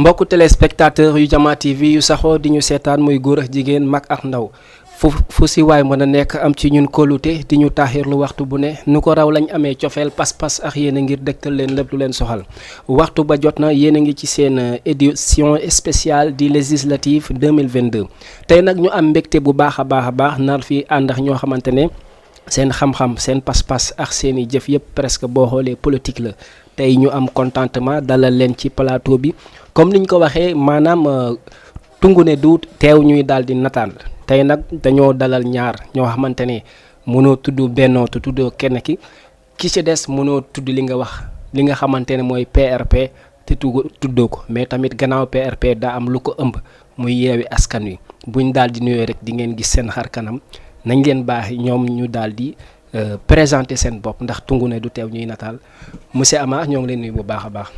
mbokku téléspectateur yu Jama TV yu saxoo di ñu seetaan muy góor ak jigéen mag ak ndaw fu si waay mën a nekk am ci ñun kóolute di ñu taaxirlu waxtu bu ne nu ko raw lañ amee cofeel pas-pas ak yéen a ngir dëgtal leen lépp lu leen soxal waxtu ba jot na yéen a ngi ci seen édition spéciale di législative 2022 tey nag ñu am mbégte bu baax a baax nar fi ànd ak ñoo xamante ne seen xam-xam seen pas-pas ak seen i jëf yëpp presque boo xoolee politique la tey ñu am contentement dalal leen ci plateau bi comme niñ ko waxee maanaam tungu ne du teew ñuy daal di nataan tey nag dañoo dalal ñaar ñoo xamante ne mënoo tudd bennoo te tuddoo kenn ki ci des mënoo tudd li nga wax li nga xamante ne mooy PRP te tuddoo ko mais tamit gannaaw PRP daa am lu ko ëmb muy yeewi askan wi buñ daal di nuyoo rek di ngeen gis seen xar kanam nañ leen baax ñoom ñu daal di présenter seen bopp ndax tungu ne du teew ñuy nataal monsieur Amar ñoo ngi leen nuyu bu baax a baax.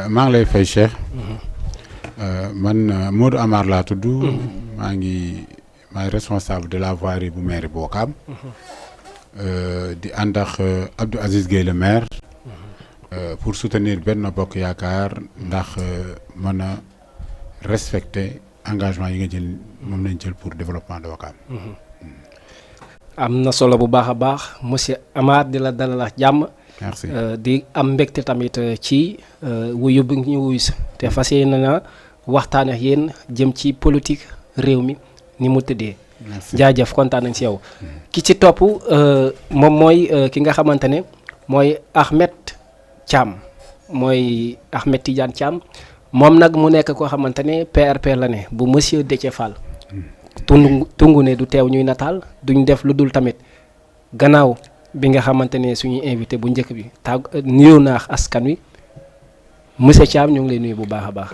maa ngi lay fay Cheikh. man Modou Amar laa tudd. maay responsable de la voirie bu maire bu Ouakam. di ànd ak Abdou Aziz Gueye le maire. pour soutenir Benno Bokk Yaakaar ndax mën a respecter engagement yi nga jël moom lañ jël pour développement de Ouakam. am na solo bu baax a baax monsieur Amar di la dalal ak jàmm. merci di am mbégte tamit ci wuyu bi ñu wuyu si te fas yéene na waxtaan ak yéen jëm ci politique réew mi ni mu tëddee. jaajëf kontaan nañ si yow. ki ci topp moom mooy ki nga xamante ne mooy Ahmed Thiam mooy Ahmed Tidiane Thiam moom nag mu nekk koo xamante ne PRP la ne bu monsieur Déthié Fall. tungu ne du teew ñuy nataal duñ def lu dul tamit gannaaw bi nga xamante ne suñuy invité bu njëkk bi nuyoo naax askan wi monsieur Thiam ñu ngi lay nuyu bu baax a baax.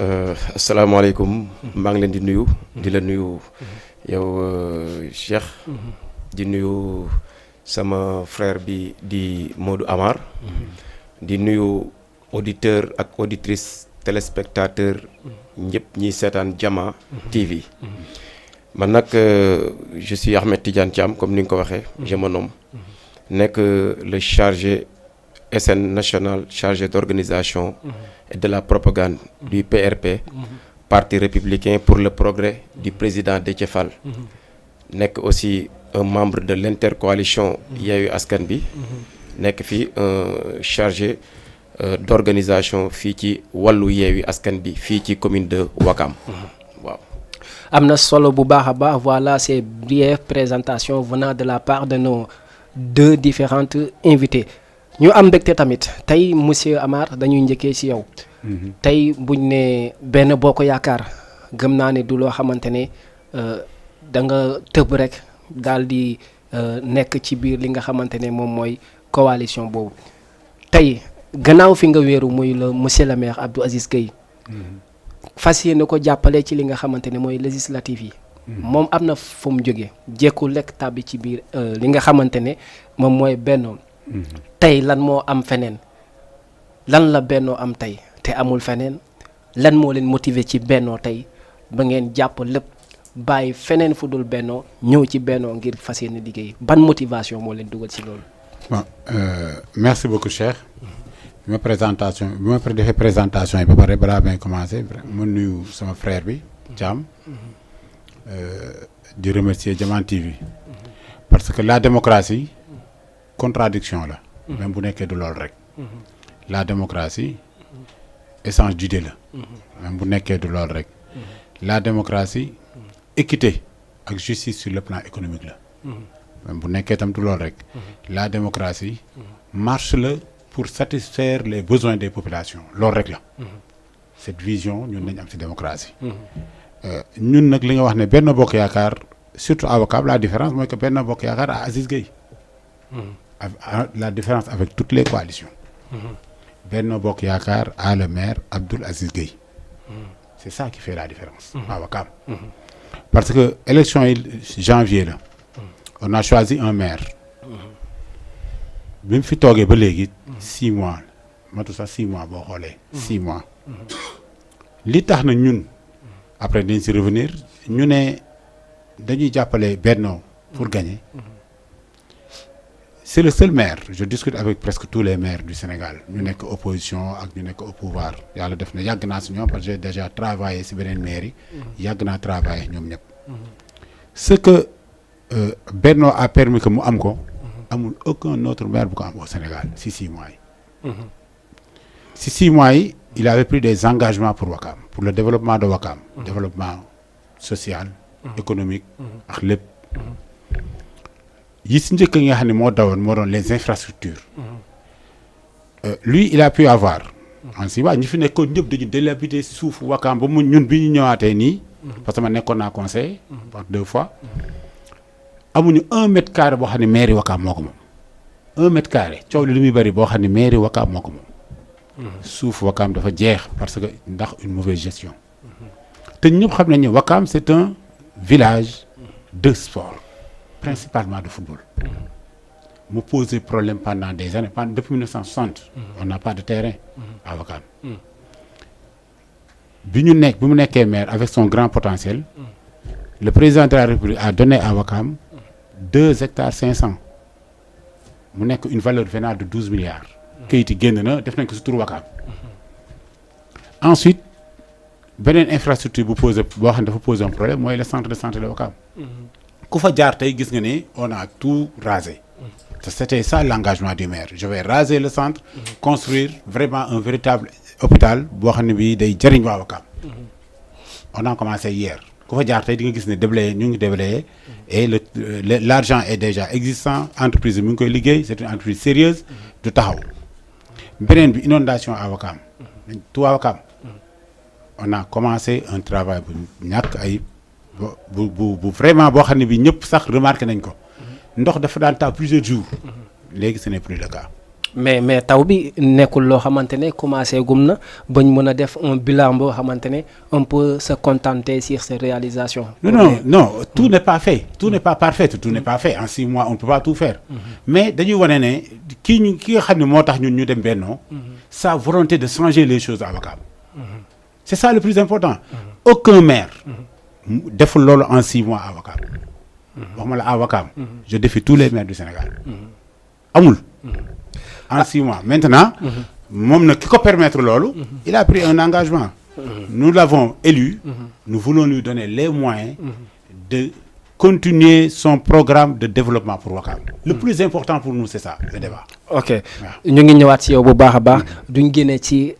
asalaamaaleykum maa ngi leen di nuyu. di la nuyu yow Cheikh. di nuyu sama frère bi di Modou Amar. di nuyu auditeur ak auditrice téléspectateur ñëpp ñiy seetaan Jama TV. man nag je suis Ahmed Tidiane Thiam comme ni nga ko waxee je me nomme nekk le chargé SN national chargé d'organisation et de la propagande du PRP Parti républicain pour le progrès du président Déthié Fall nekk aussi un membre de l'intercoalition Yewwi Askan Wi nekk fii un chargé d'organisation fii ci wàllu Yewwi Askan Wi fii ci commune de Ouakam waaw. am na solo bu baax a baax voilà ces brèves présentations venant de la part de nos deux différentes invités ñu am mbégte tamit tey monsieur Amar dañuy njëkkee ci yow. tey buñ ne Benno Bokk Yaakaar gëm naa ne du loo xamante ne da nga tëb rek daal di nekk ci biir li nga xamante ne moom mooy coalition boobu tey gannaaw fi nga wéeru muy le monsieur le maire Abdou Aziz Gueye. fas yéene ko jàppale ci li nga xamante ne mooy législative yi. moom am na fu mu jógee jékku lekk tàbbi ci biir li nga xamante ne moom mooy Benno. tey lan moo am feneen lan la Benno am tey te amul feneen lan moo leen motiver ci Benno tey ba ngeen jàpp lépp bàyyi feneen fu dul Benno ñëw ci Benno ngir fas yéene liggéey ban motivation moo leen dugal ci loolu. bon merci beaucoup Cheikh. bi ma defee présentation yi ba pare balaa may commencé ma nuyu sama frère bi Thiam di remercier Jama TV parce que la démocratie contradiction la même bu nekkee du lool rek la démocratie essence d'idée la même bu nekkee du lool rek la démocratie équité ak justice sur le plan économique la même bu nekkee tam du lool rek la démocratie marche la pour satisfaire les besoins des populations loolu rek la cette vision ñun nañ am ci démocratie ñun nag li nga wax ne Benno Bokk Yaakaar surtout à Ouakam la différence mooy que Benno Bokk Yaakaar a Aziz Gueye la différence avec toutes les coalitions Benno Bokk Yaakaar a le maire Abdoul Aziz Gueye c'est ça qui fait la différence à Ouakam parce que élection yi janvier la on a choisi un maire bi mu fi toogee ba léegi 6 mois matu sax 6 mois boo xoolee 6 mois li tax na ñun après dañ si revenir ñu ne dañuy jàppale Benno pour gagner c'est le seul maire je discute avec presque tous les maires du Sénégal ñu nekk opposition ak ñu nekk au pouvoir yàlla def na yàgg naa si ñoom parce que j'ai déjà travaillé si beneen maire yi yàgg naa travaillé ñoom ñëpp ce que Benno a permis que mu am ko amul aucun autre maire bu ko am au Sénégal si 6 mois yi si 6 mois yi il avait pris des engagements pour Ouakam pour le développement de Ouakam développement social économique ak lépp yi si njëkk nga xam ne moo doon les infrastructures lui il a pu avoir en si waa ñi fi nekkoon ñëpp dañu délabité suuf Ouakam ba mu ñun bi ñu ñëwaatee nii parce que ma nekkoon naa conseil par 2 fois amuñu 1 mètre carré boo xam ne mairie Ouakam moo ko moom 1 mètre carré coow li muy bëri boo xam ne mairie Ouakam moo ko moom suuf Ouakam dafa jeex parce que ndax une mauvaise gestion te ñëpp xam nañu ne Ouakam c'est un village de sport principalement de football mu posé problème pendant des années depuis 1960 on n'a pas de terrain à Ouakam bi mu nekkee maire avec son grand potentiel le président de la République a donné à Ouakam 2 hectares 500 mu nekk une valeur vénale de 12 milliards kayit yi génn na def nañ ko si turu Ouakam ensuite beneen infrastructure boo xam ne dafa poser un problème mooy le centre de santé de Ouakam ku fa jaar tey gis nga ni on a tout rasé c'était ça l'engagement du maire je vais raser le centre construire vraiment un véritable hôpital boo xam ne bii day jëriñ waa Ouakam on a commencé hier ku fa jaar tey di nga gis ne déblayé ñu ngi déblayé et l'argent est déjà existant entreprise bi mu ngi koy liggéey c'est une entreprise sérieuse du taxaw beneen bi inondation à Ouakam tout Ouakam on a commencé un travail bu ñàkk ay bu vraiment boo xam ne bi ñëpp sax remarqué nañ ko ndox dafa daan taw plusieurs jours léegi ce n'est plus le cas. mais taw bi nekkul loo xamante ne commencé gum na bañ mën a def un bilan boo xamante ne on peut se contenter sur ces réalisations. non tout n'est pas fait tout n'est pas parfait tout n'est pas fait en 6 mois on ne peut pas tout faire. mais dañuy wane ne ki nga xam ne moo tax ñun ñu dem Benno sa volonté de changer les choses à Ouakam. c'est ça le plus important. aucun maire. deful loolu en 6 mois à Ouakam. waxuma la à Ouakam. je défie tous les maires du Sénégal. amul. en 6 mois maintenant. moom nag ki ko permettre loolu. il a pris un engagement. nous l'avons élu. nous voulons lui donner les moyens. de continuer son programme de développement pour Ouakam. le plus important pour nous c'est ça le débat. ok ñu ngi ñëwaat ci yow bu baax a baax duñ génnee ci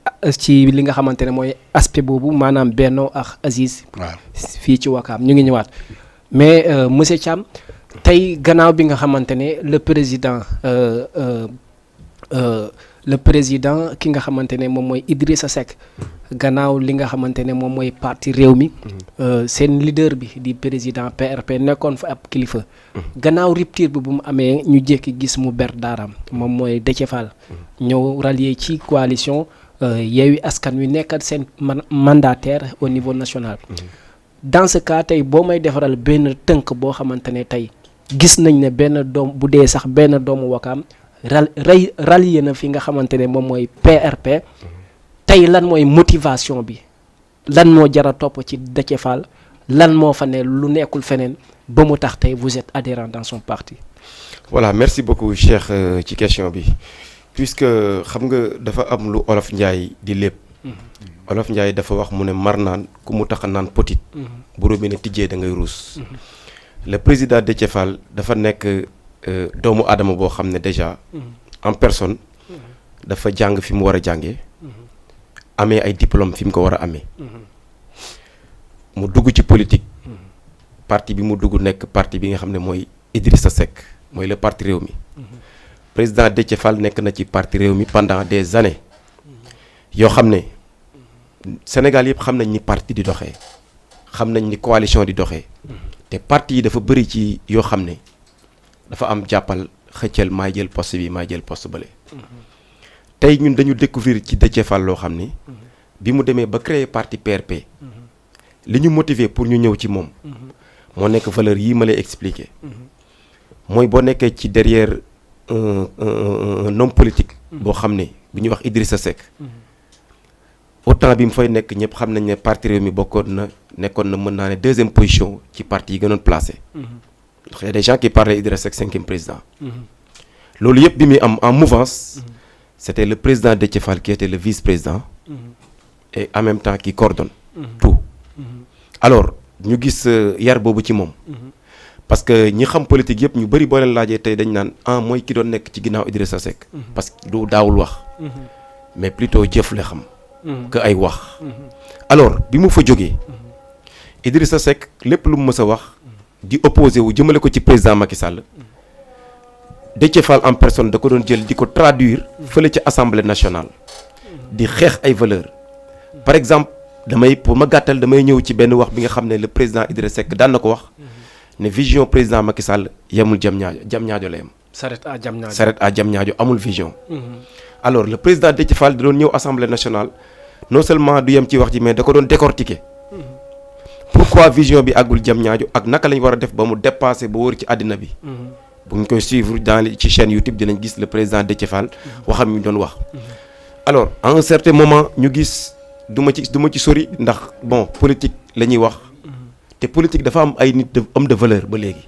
li nga xamante ne mooy aspect boobu maanaam Benno ak Aziz. waaw fii ci Ouakam ñu ngi ñëwaat mais monsieur Thiam tey gannaaw bi nga xamante ne le président ki nga xamante ne moom mooy Idrissa Seck gannaaw li nga xamante ne moom mooy parti réew mi seen leader bi di président PRP nekkoon fa ab kilifa gannaaw rupture bi bu mu amee ñu jékki gis mu ber daaram moom mooy Déthié Fall ñëw rallier ci coalition Yewwi Askan Wi nekkat seen mandataire au niveau national dans ce cas tey boo may defaral benn tënk boo xamante ne tey gis nañ ne benn doom bu dee sax benn doomu Ouakam rallier na fi nga xamante ne moom mooy PRP tey lan mooy motivation bi lan moo jara topp ci Déthié Fall lan moo fa ne lu nekkul feneen ba mu tax tey vous êtes adhérent dans son parti. voilà merci beaucoup Cheikh ci question bi puisque xam nga dafa am lu Olof Ndiaye di lépp. Olof Ndiaye dafa wax mu ne mar naan ku mu tax a naan petit. bu robinet tijjee da ngay ruus. le président Déthié Fall dafa nekk doomu aadama boo xam ne déjà en personne dafa jàng fi mu war a jàngee amee ay diplôme fi mu ko war a amee mu dugg ci politique parti bi mu dugg nekk parti bi nga xam ne mooy Idrissa Seck mooy le parti Rewmi président Déthié Fall nekk na ci parti Rewmi pendant des années yoo xam ne Sénégal yëpp xam nañ ni parti di doxee xam nañ ni coalition di doxee te parti yi dafa bëri ci yoo xam ne dafa am jàppal xëccal maay jël poste bi maay jël poste bële tey ñun dañu découvrir ci Déthié Fall loo xam ni bi mu demee ba créer parti PRP li ñu motiver pour ñu ñëw ci moom moo nekk valeur yii ma lay expliquer mooy boo nekkee ci derrière un homme politique boo xam ne bu ñuy wax Idrissa Seck autant bi mu fay nekk ñëpp xam nañ ne parti Rewmi nekkoon na mën naa ne 2e position ci parti yi gënoon placé. Il y a des gens qui parlaient d'Idrissa Seck 5e président. loolu yëpp bi muy am en mouvance c'était le président Déthié Fall qui était le vice-président et en même temps qui coordonne tout alors ñu gis yar boobu ci moom parce que ñi xam politique yëpp ñu bëri boo leen laajee tey dañ naan mooy ki doon nekk ci ginnaaw Idrissa Seck parce que du daawul wax mais plutôt jëf la xam que ay wax alors bi mu fa jógee Idrissa Seck lépp lu mu mës a wax di opposé wu jëmale ko ci président Macky Sall Déthié Fall en personne da ko doon jël di ko traduire fële ci assemblée nationale di xeex ay valeurs par exemple pour ma gàttal damay ñëw ci benn wax bi nga xam ne le président Idrissa Seck daan na ko wax ne vision président Macky Sall yemul Diamniadio la yem. S'arrête à Diamniadio amul vision. alors le président Déthié Fall da doon ñëw assemblée nationale non seulement du yem ci wax ji mais da ko doon décortiquer. pourquoi vision bi àggul Diamniadio ak naka lañ war a def ba mu dépasser ba wër ci àddina bi. bu ñu koy suivre ci chaîne YouTube dinañ gis le président Déthié Fall waxam mi doon wax. alors à un certain moment ñu gis du ma ci sori ndax bon politique la ñuy wax. te politique dafa am ay nit homme de valeur ba léegi.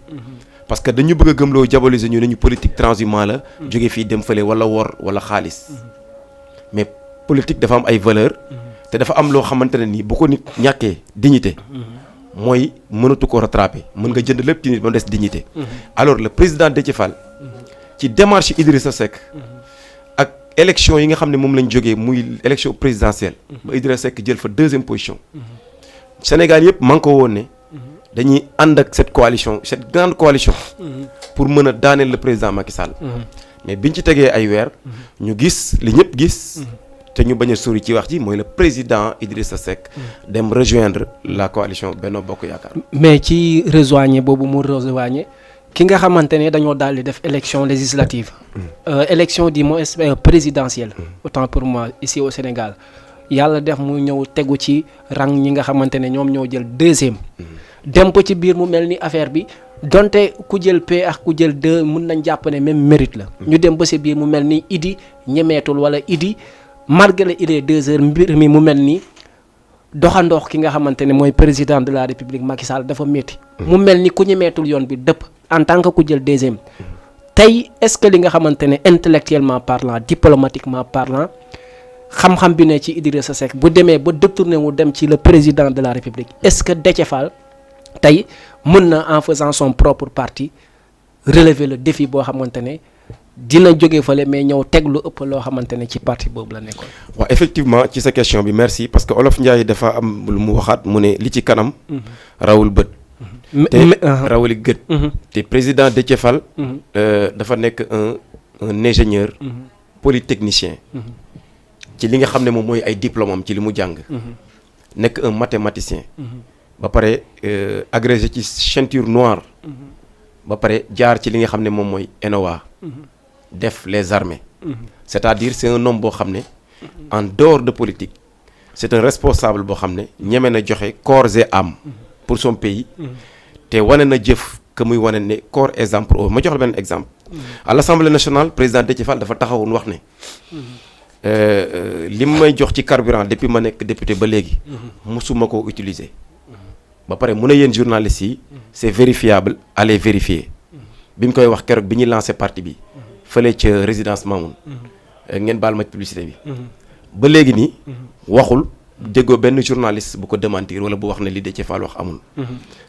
parce que dañu bëgg a gëmloo diaboliser ñu ne politique transhumant la. jóge fii dem fële wala wor wala xaalis. mais politique dafa am ay valeur te dafa am loo xamante ne nii bu ko nit ñàkkee dignité. mooy mënatu ko rattraper mën nga jënd lépp ci nit ba mu des dignité. alors le président Déthié Fall ci démarche Idrissa Seck ak élection yi nga xam ne moom lañ jógee muy élection présidentielle. ba Idrissa Seck jël fa 2e position. Sénégal yëpp man ko woon ne. dañuy ànd ak cette grande coalition. pour mën a daaneel le président Macky Sall. mais biñ ci tegee ay weer. ñu gis li ñëpp gis. te ñu bañ a sori ci wax ji mooy le président Idrissa Seck. dem rejoindre la coalition Benno Bokk Yaakaar. mais ci rejoigner boobu mu rejoigner ki nga xamante ne dañoo daal di def élection législative. élection du moins présidentielle. autant pour moi ici au Sénégal. yàlla def mu ñëw tegu ci rang ñi nga xamante ne ñoom ñoo jël 2e. dem ko ci biir mu mel ni affaire bi donte ku jël P ak ku jël 2 mun nañ jàpp ne même mérite la. ñu dem ba si biir mu mel ni Idi ñemeetul wala Idi malgré il est 2 heures mbir mi mu mel ni doxandoox ki nga xamante ne mooy président de la République Macky Sall dafa métti. mu mel ni ku ñemeetul yoon bi dëpp en tant que ku jël 2e. tey est-ce que li nga xamante ne intellectuellement parlant diplomatiquement parlant. xam-xam bi ne ci Idrissa Seck bu demee ba détourné wu dem ci le président de la République est-ce que Déthié Fall tey mën na en faisant son propre parti relever le défi boo xamante ne dina jóge fale mais ñëw teg lu ëpp loo xamante ne ci parti boobu la nekkoon. waaw effectivement ci sa question bi merci parce que Olof Ndiaye dafa am lu mu waxaat mu ne li ci kanam. rawul bët. te rawuli gët. te président Déthié Fall. dafa nekk un ingénieur. polytechnicien. ci li nga xam ne moom mooy ay diplôme am ci li mu jàng. nekk un mathématicien. ba pare agrégé ci ceinture noire. ba pare jaar ci li nga xam ne moom mooy ENOA. def les armées. c'est-à-dire c'est un homme boo xam ne. en dehors de politique. c'est un responsable boo xam ne ñeme na joxe corps et âme. pour son pays. te wane na jëf que muy wane ne corps et âme pour ma jox la benn exemple. à l'Assemblée nationale président Déthié Fall dafa taxawoon wax ne. li may jox ci carburant depuis ma nekk député ba léegi. musuma koo utiliser. ba pare mu ne yéen journalistes yi. c'est vérifiable allez vérifier. bi mu koy wax keroog bi ñuy lancé parti bi. fële ca résidence Mamoun. ngeen baal ma publicité bi. ba léegi nii. waxul déggoo benn journaliste bu ko démentir wala bu wax ne li Déthié Fall wax amul.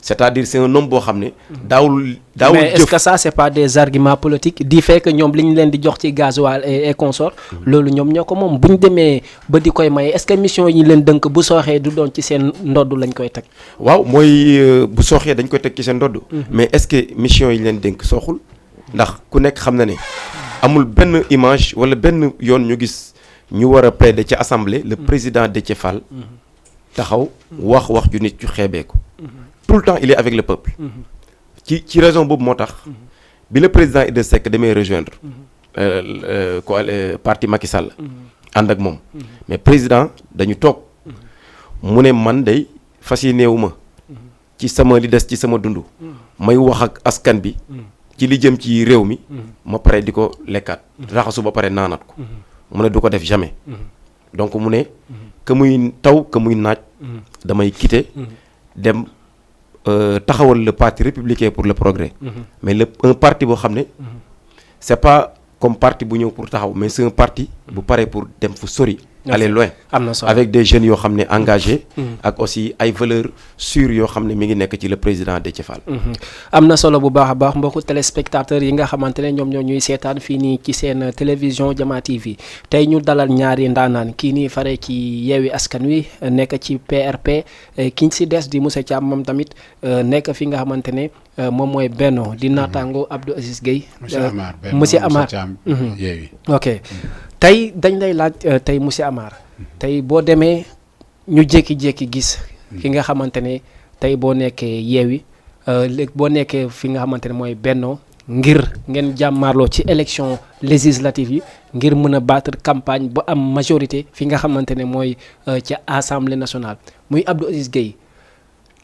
c'est-à-dire c'est un homme boo xam ne. daawul mais est-ce que ça c'est pas des arguments politiques du fait que ñoom li ñu leen di jox ci gasoil et consort loolu ñoom ñoo ko moom bu ñu demee ba di koy maye est-ce que mission yi ñu leen dënk bu sooxee du doon ci seen ndodd lañ koy teg. waaw mooy bu sooxee dañ koy teg ci seen ndodd. mais est-ce que mission yi ñu leen dénk sooxul ndax ku nekk xam na ne amul benn image wala benn yoon ñu gis. ñu war a plaider ci assemblée le président Déthié Fall taxaw wax ju nit ñu xeebee ko tout le temps il est avec le peuple ci raison boobu moo tax bi le président Idrissa Seck demee rejoindre parti Macky Sall ànd ak moom mais président dañu toog mu ne man day fas yéenewu ma ci sama li des ci sama dund may wax ak askan bi ci li jëm ci réew mi ma pare di ko lekkaat raxasu ba pare naanaat ko mu ne du ko def jamais. donc mu ne que muy taw que muy naaj damay quitter dem taxawal le parti républicain pour le progrès mais un parti boo xam ne c'est pas comme parti bu ñëw pour taxaw mais c'est un parti bu paré pour dem fu sori aller loin avec des jeunes yoo xam ne engagés ak aussi ay valeurs sûres yoo xam ne mi ngi nekk ci le président Déthié Fall. am na solo bu baax a baax mbokku téléspectateurs yi nga xamante ne ñoom ñoo ñuy seetaan fii nii ci seen télévision Jama TV tey ñu dalal ñaari ndaanaan kii nii fare ci Yewwi Askan Wi nekk ci PRP ki ci des di monsieur Thiam moom tamit nekk fi nga xamante ne moom mooy Benno di naataango Abdou Aziz Gueye. monsieur Amar Yewwi. ok tey dañ lay laaj tey monsieur Amar tey boo demee ñu jékki-jékki gis ki nga xamante ne tey boo nekkee Yewwi léegi boo nekkee fi nga xamante ne mooy Benno ngir ngeen jàmmaarloo ci élection législative yi ngir mën a battre campagne ba am majorité fi nga xamante ne mooy ca Assemblée nationale muy Abdou Aziz Gueye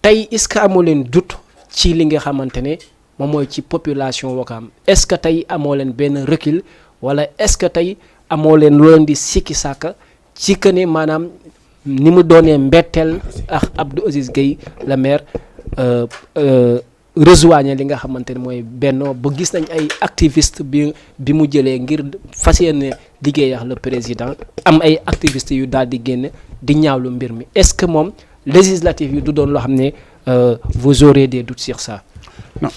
tey est-ce que amoo leen doute ci li nga xamante ne moom mooy ci population Ouakam est-ce que tey amoo leen benn recul wala est-ce que tey amoo leen loo leen di sikki sàkka ci que ne maanaam ni mu doonee mbetteel ak Abdou Aziz Gueye le maire rejoindre li nga xamante ne mooy Benno ba gis nañ ay activiste bi mu jëlee ngir fas yéene liggéey ak le président am ay activistes yu daal di génn di ñaawlu mbir mi est-ce que moom législative yi du doon loo xam ne vous aurez des doutes sur ça. Non,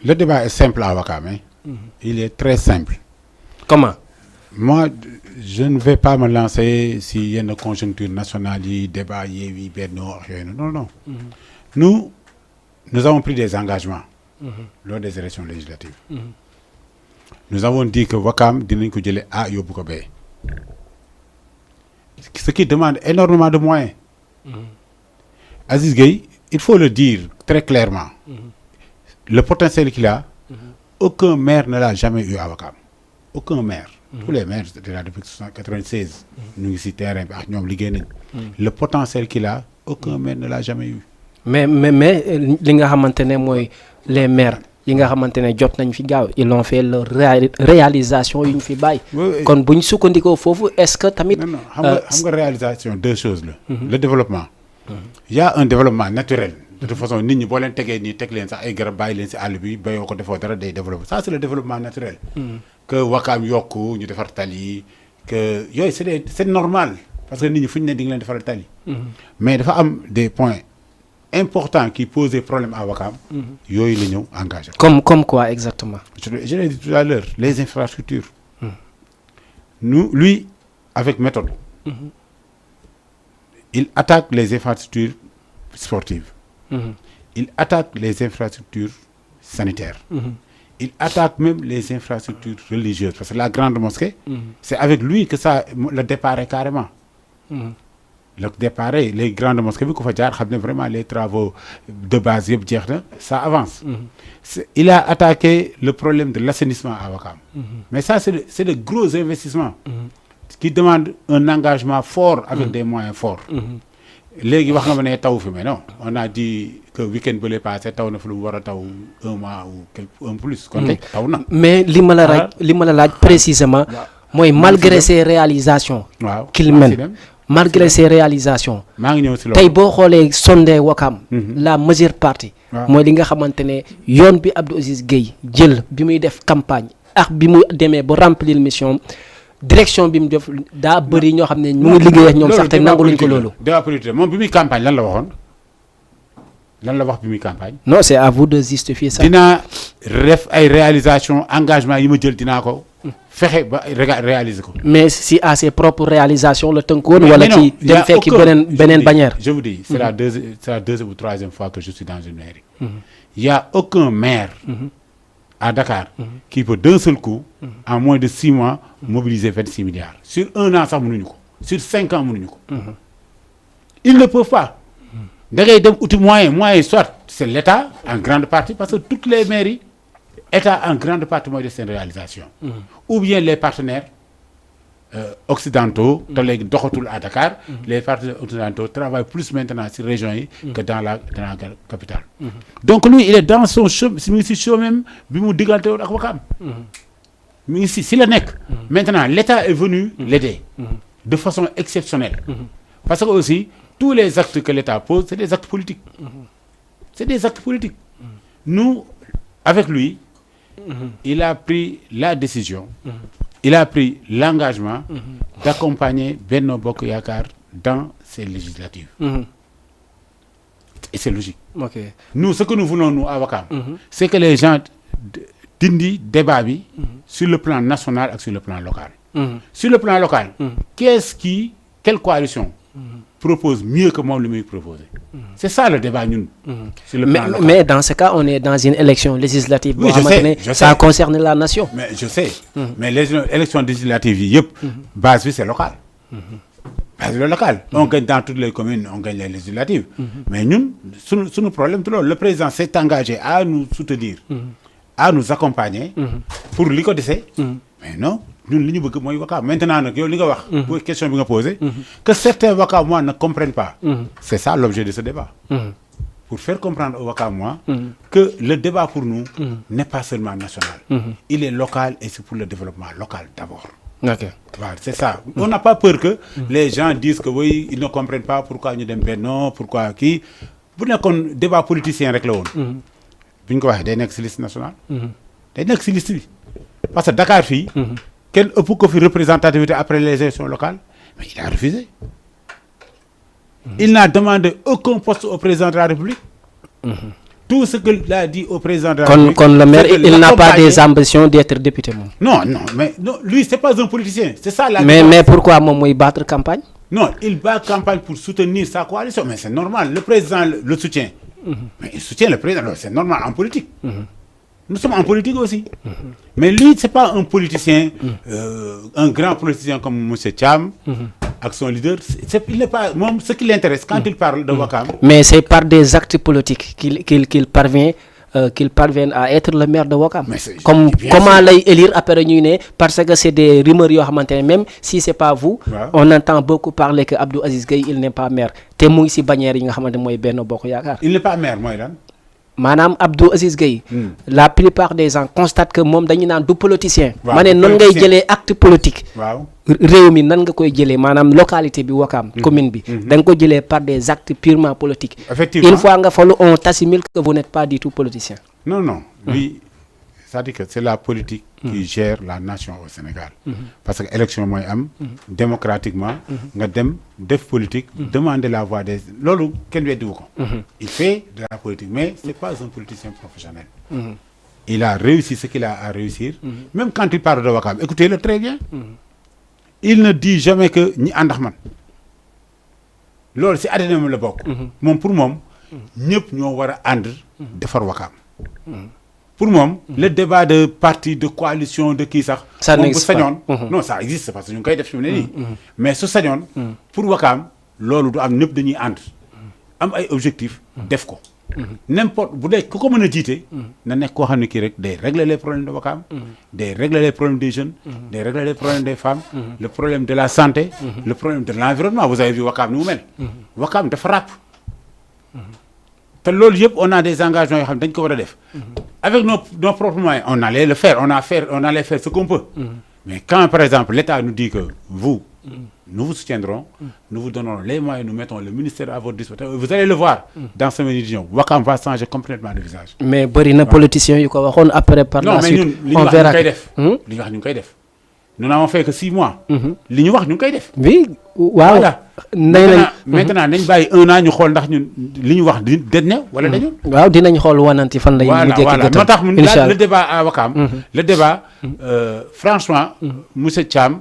le débat est simple à Ouakam. Il est très simple. Comment? Moi, je ne vais pas me lancer s'il y a une conjoncture nationale, débat, Yewwi, Benno, non, non. Nous avons pris des engagements lors des élections législatives. Nous avons dit que Ouakam dinañ ko jëlé A yóbbu ko B. Ce qui demande énormément de moyens. Aziz Gueye, il faut le dire très clairement. Le potentiel qu'il a, aucun maire ne l'a jamais eu à Ouakam. Aucun maire. Tous les maires depuis 1996, nous ici terrain, le potentiel qu'il a, aucun maire ne l'a jamais eu. Mais li nga xamantene moy les maires yi nga xamantene jot nañ fi gaaw ils ont fait leur réalisation yu ñu fi bay kon buñ sukkandiko fofu est-ce que tamit non xam nga réalisation deux choses là. Le développement. Il y a un développement naturel. De toute façon nit ñi bo leen tégué ni tek leen sax ay garab bay leen ci àll bi bayoo ko defoo dara day développer. Ça c'est le développement naturel. Que Ouakam yokku ñu defar tali que yoy c'est normal parce que nit ñi fuñ né di nga leen defal tali. Mais dafa am des points importants qui posaient problème à Ouakam. Yoy la ñeu engagé. Comme quoi exactement? Je l'ai dit tout à l'heure, les infrastructures. Lui avec méthode. Il attaque les infrastructures sportives. Il attaque les infrastructures sanitaires. Il attaque même les infrastructures religieuses. Parce que la grande mosquée, c'est avec lui que ça le départ est carrément. Le départ, les grandes mosquées, vraiment les travaux de base, ça avance. Il a attaqué le problème de l'assainissement à Ouakam. Mais ça, c'est de gros investissements qui demandent un engagement fort avec des moyens forts. Légui wax nga ma né taw fi mais non on a dit que week-end bële passé taw na fi lu wara taw un mois ou un plus kon taw na mais li ma la laaj précisément moy malgré ses réalisations qu'il mène malgré ses réalisations ma ngi ñëw ci tay bo xolé sondé Ouakam la majeure partie moy li nga xamantene yoon bi Abdou Aziz Gueye jël bi muy def campagne ak bi mu démé ba remplir mission direction bi mu def da bëri ñoo xamné ñu ngi liggéey ak ñom sax té nanguluñ ko lolu débat politique mom bi muy campagne lan la waxon lan la wax bi muy campagne non c'est à vous de justifier ça dina def ay réalisation engagement yi ma jël dina ko fexé ba réaliser ko mais si à ses propres réalisations le tënkoon wala ci dem fekki benen bannière je vous dis c'est la deuxième ou troisième fois que je suis dans une mairie il y a aucun maire à Dakar qui peut d'un seul coup en moins de 6 mois mobiliser 26 milliards sur un an ça mënuñu ko sur 5 ans mënuñu ko ils ne peuvent pas da ngay dem outil moyen soit c'est l'État en grande partie parce que toutes les mairies État en grande partie mooy de seen réalisation ou bien les partenaires occidentaux te léegi doxatul à Dakar les partenaires occidentaux travaillent plus maintenant sur régions que dans la capitale donc lui il est dans son chemin si même bi mu diggante woon ak Ouakam mi ngi si la nekk maintenant l'État est venu l'aider de façon exceptionnelle parce que aussi tous les actes que l'État pose c'est des actes politiques c'est des actes politiques nous avec lui il a pris la décision, il a pris l'engagement d'accompagner Benno Bokk Yaakaar dans ces législatives. Et c'est logique. Okay. Nous, ce que nous voulons, nous, à Ouakam, c'est que les gens dindi débat bi sur le plan national et sur le plan local. Sur le plan local, quelle coalition propose mieux que moi lui proposer? C'est ça le débat, nous. Sur le plan local. Mais dans ce cas, on est dans une élection législative. Oui, je sais. Ça concerne la nation. Mais je sais. Mais les élections législatives, base, c'est local. Base local. On gagne dans toutes les communes, on gagne les législatives. Mais nous, notre problème, le président s'est engagé à nous soutenir, à nous accompagner pour l'ICODC. Mais non. Maintenant, pour question que posée, que certains Wakamois ne comprennent pas. C'est ça l'objet de ce débat. Pour faire comprendre aux Wakamois que le débat pour nous n'est pas seulement national. Il est local et c'est pour le développement local d'abord. Okay. Voilà, c'est ça. On n'a pas peur que les gens disent que oui, ils ne comprennent pas pourquoi nous sommes non, pourquoi qui. Vous n'avez qu'un débat politicien avec le ONU. Vous avez des liste nationale. Des liste. Parce que Dakar, quelle représentativité après les élections locales? Mais il a refusé. Il n'a demandé aucun poste au président de la République. Tout ce qu'il a dit au président de la République. Comme le maire, il n'a pas des ambitions d'être député. Non, mais non, lui, ce n'est pas un politicien. C'est ça la mais pourquoi il battre campagne? Non, il bat campagne pour soutenir sa coalition. Mais c'est normal. Le président le soutient. Mais il soutient le président. C'est normal en politique. Nous sommes en politique aussi. Mais lui, ce n'est pas un politicien, un grand politicien comme M. Thiam, avec son leader. Il n'est pas, ce qui l'intéresse quand il parle de Ouakam. Mais c'est par des actes politiques qu'il parvient à être le maire de Ouakam. Comment l'élire après une parce que c'est des rumeurs, même si ce n'est pas vous, on entend beaucoup parler que Abdou Aziz Gueye, il n'est pas maire. Il n'est pas maire, moi, là. Madame Abdou Aziz Gueye, la plupart des gens constatent que moom dañu naan du politicien. Mané non ngay jëlé acte politique. Réew mi nan nga koy jëlé manam localité bi Ouakam commune bi da nga ko jëlé par des actes purement politiques. Effectivement. Une fois nga falu on t'assimile que vous n'êtes pas du tout politicien. Non. Lui, ça dit que c'est la politique qui gère la nation au Sénégal. Parce que l'élection moy am démocratiquement nga dem def politique demander la voix des lolu ken weddi wuko. Il fait de la politique mais c'est pas un politicien professionnel. Il a réussi ce qu'il a à réussir. Même quand il parle de Ouakam, écoutez-le très bien. Il ne dit jamais que ñi andax man. Lolu ci adena le bok. Mom pour mom ñepp ñoo wara and defar Ouakam. Pour moi, le débat de parti, de coalition, de qui ça, n'existe pas. Non, ça existe parce que nous avons fait mais ce Sagnon, pour Ouakam, l'on doit avoir des objectifs d'EFCO. N'importe, vous dites, comment on dit, de régler les problèmes de Ouakam, de régler les problèmes des jeunes, de régler les problèmes des femmes, le problème de la santé, le problème de l'environnement. Vous avez vu Ouakam nous-mêmes. Ouakam de frappe. On a des engagements avec nos propres moyens, on allait le faire, on allait faire ce qu'on peut. Mais quand par exemple l'État nous dit que nous vous soutiendrons, nous vous donnons les moyens, nous mettons le ministère à votre disposition, vous allez le voir dans ce médiation, Ouakam va changer complètement de visage. Mais il y a des politiciens qui ont après par la suite, on verra. Nous n'avons fait que 6 mois. Oui, voilà. Maintenant, nous avons un an, nous avons le débat à Ouakam, le débat, franchement, M. Thiam,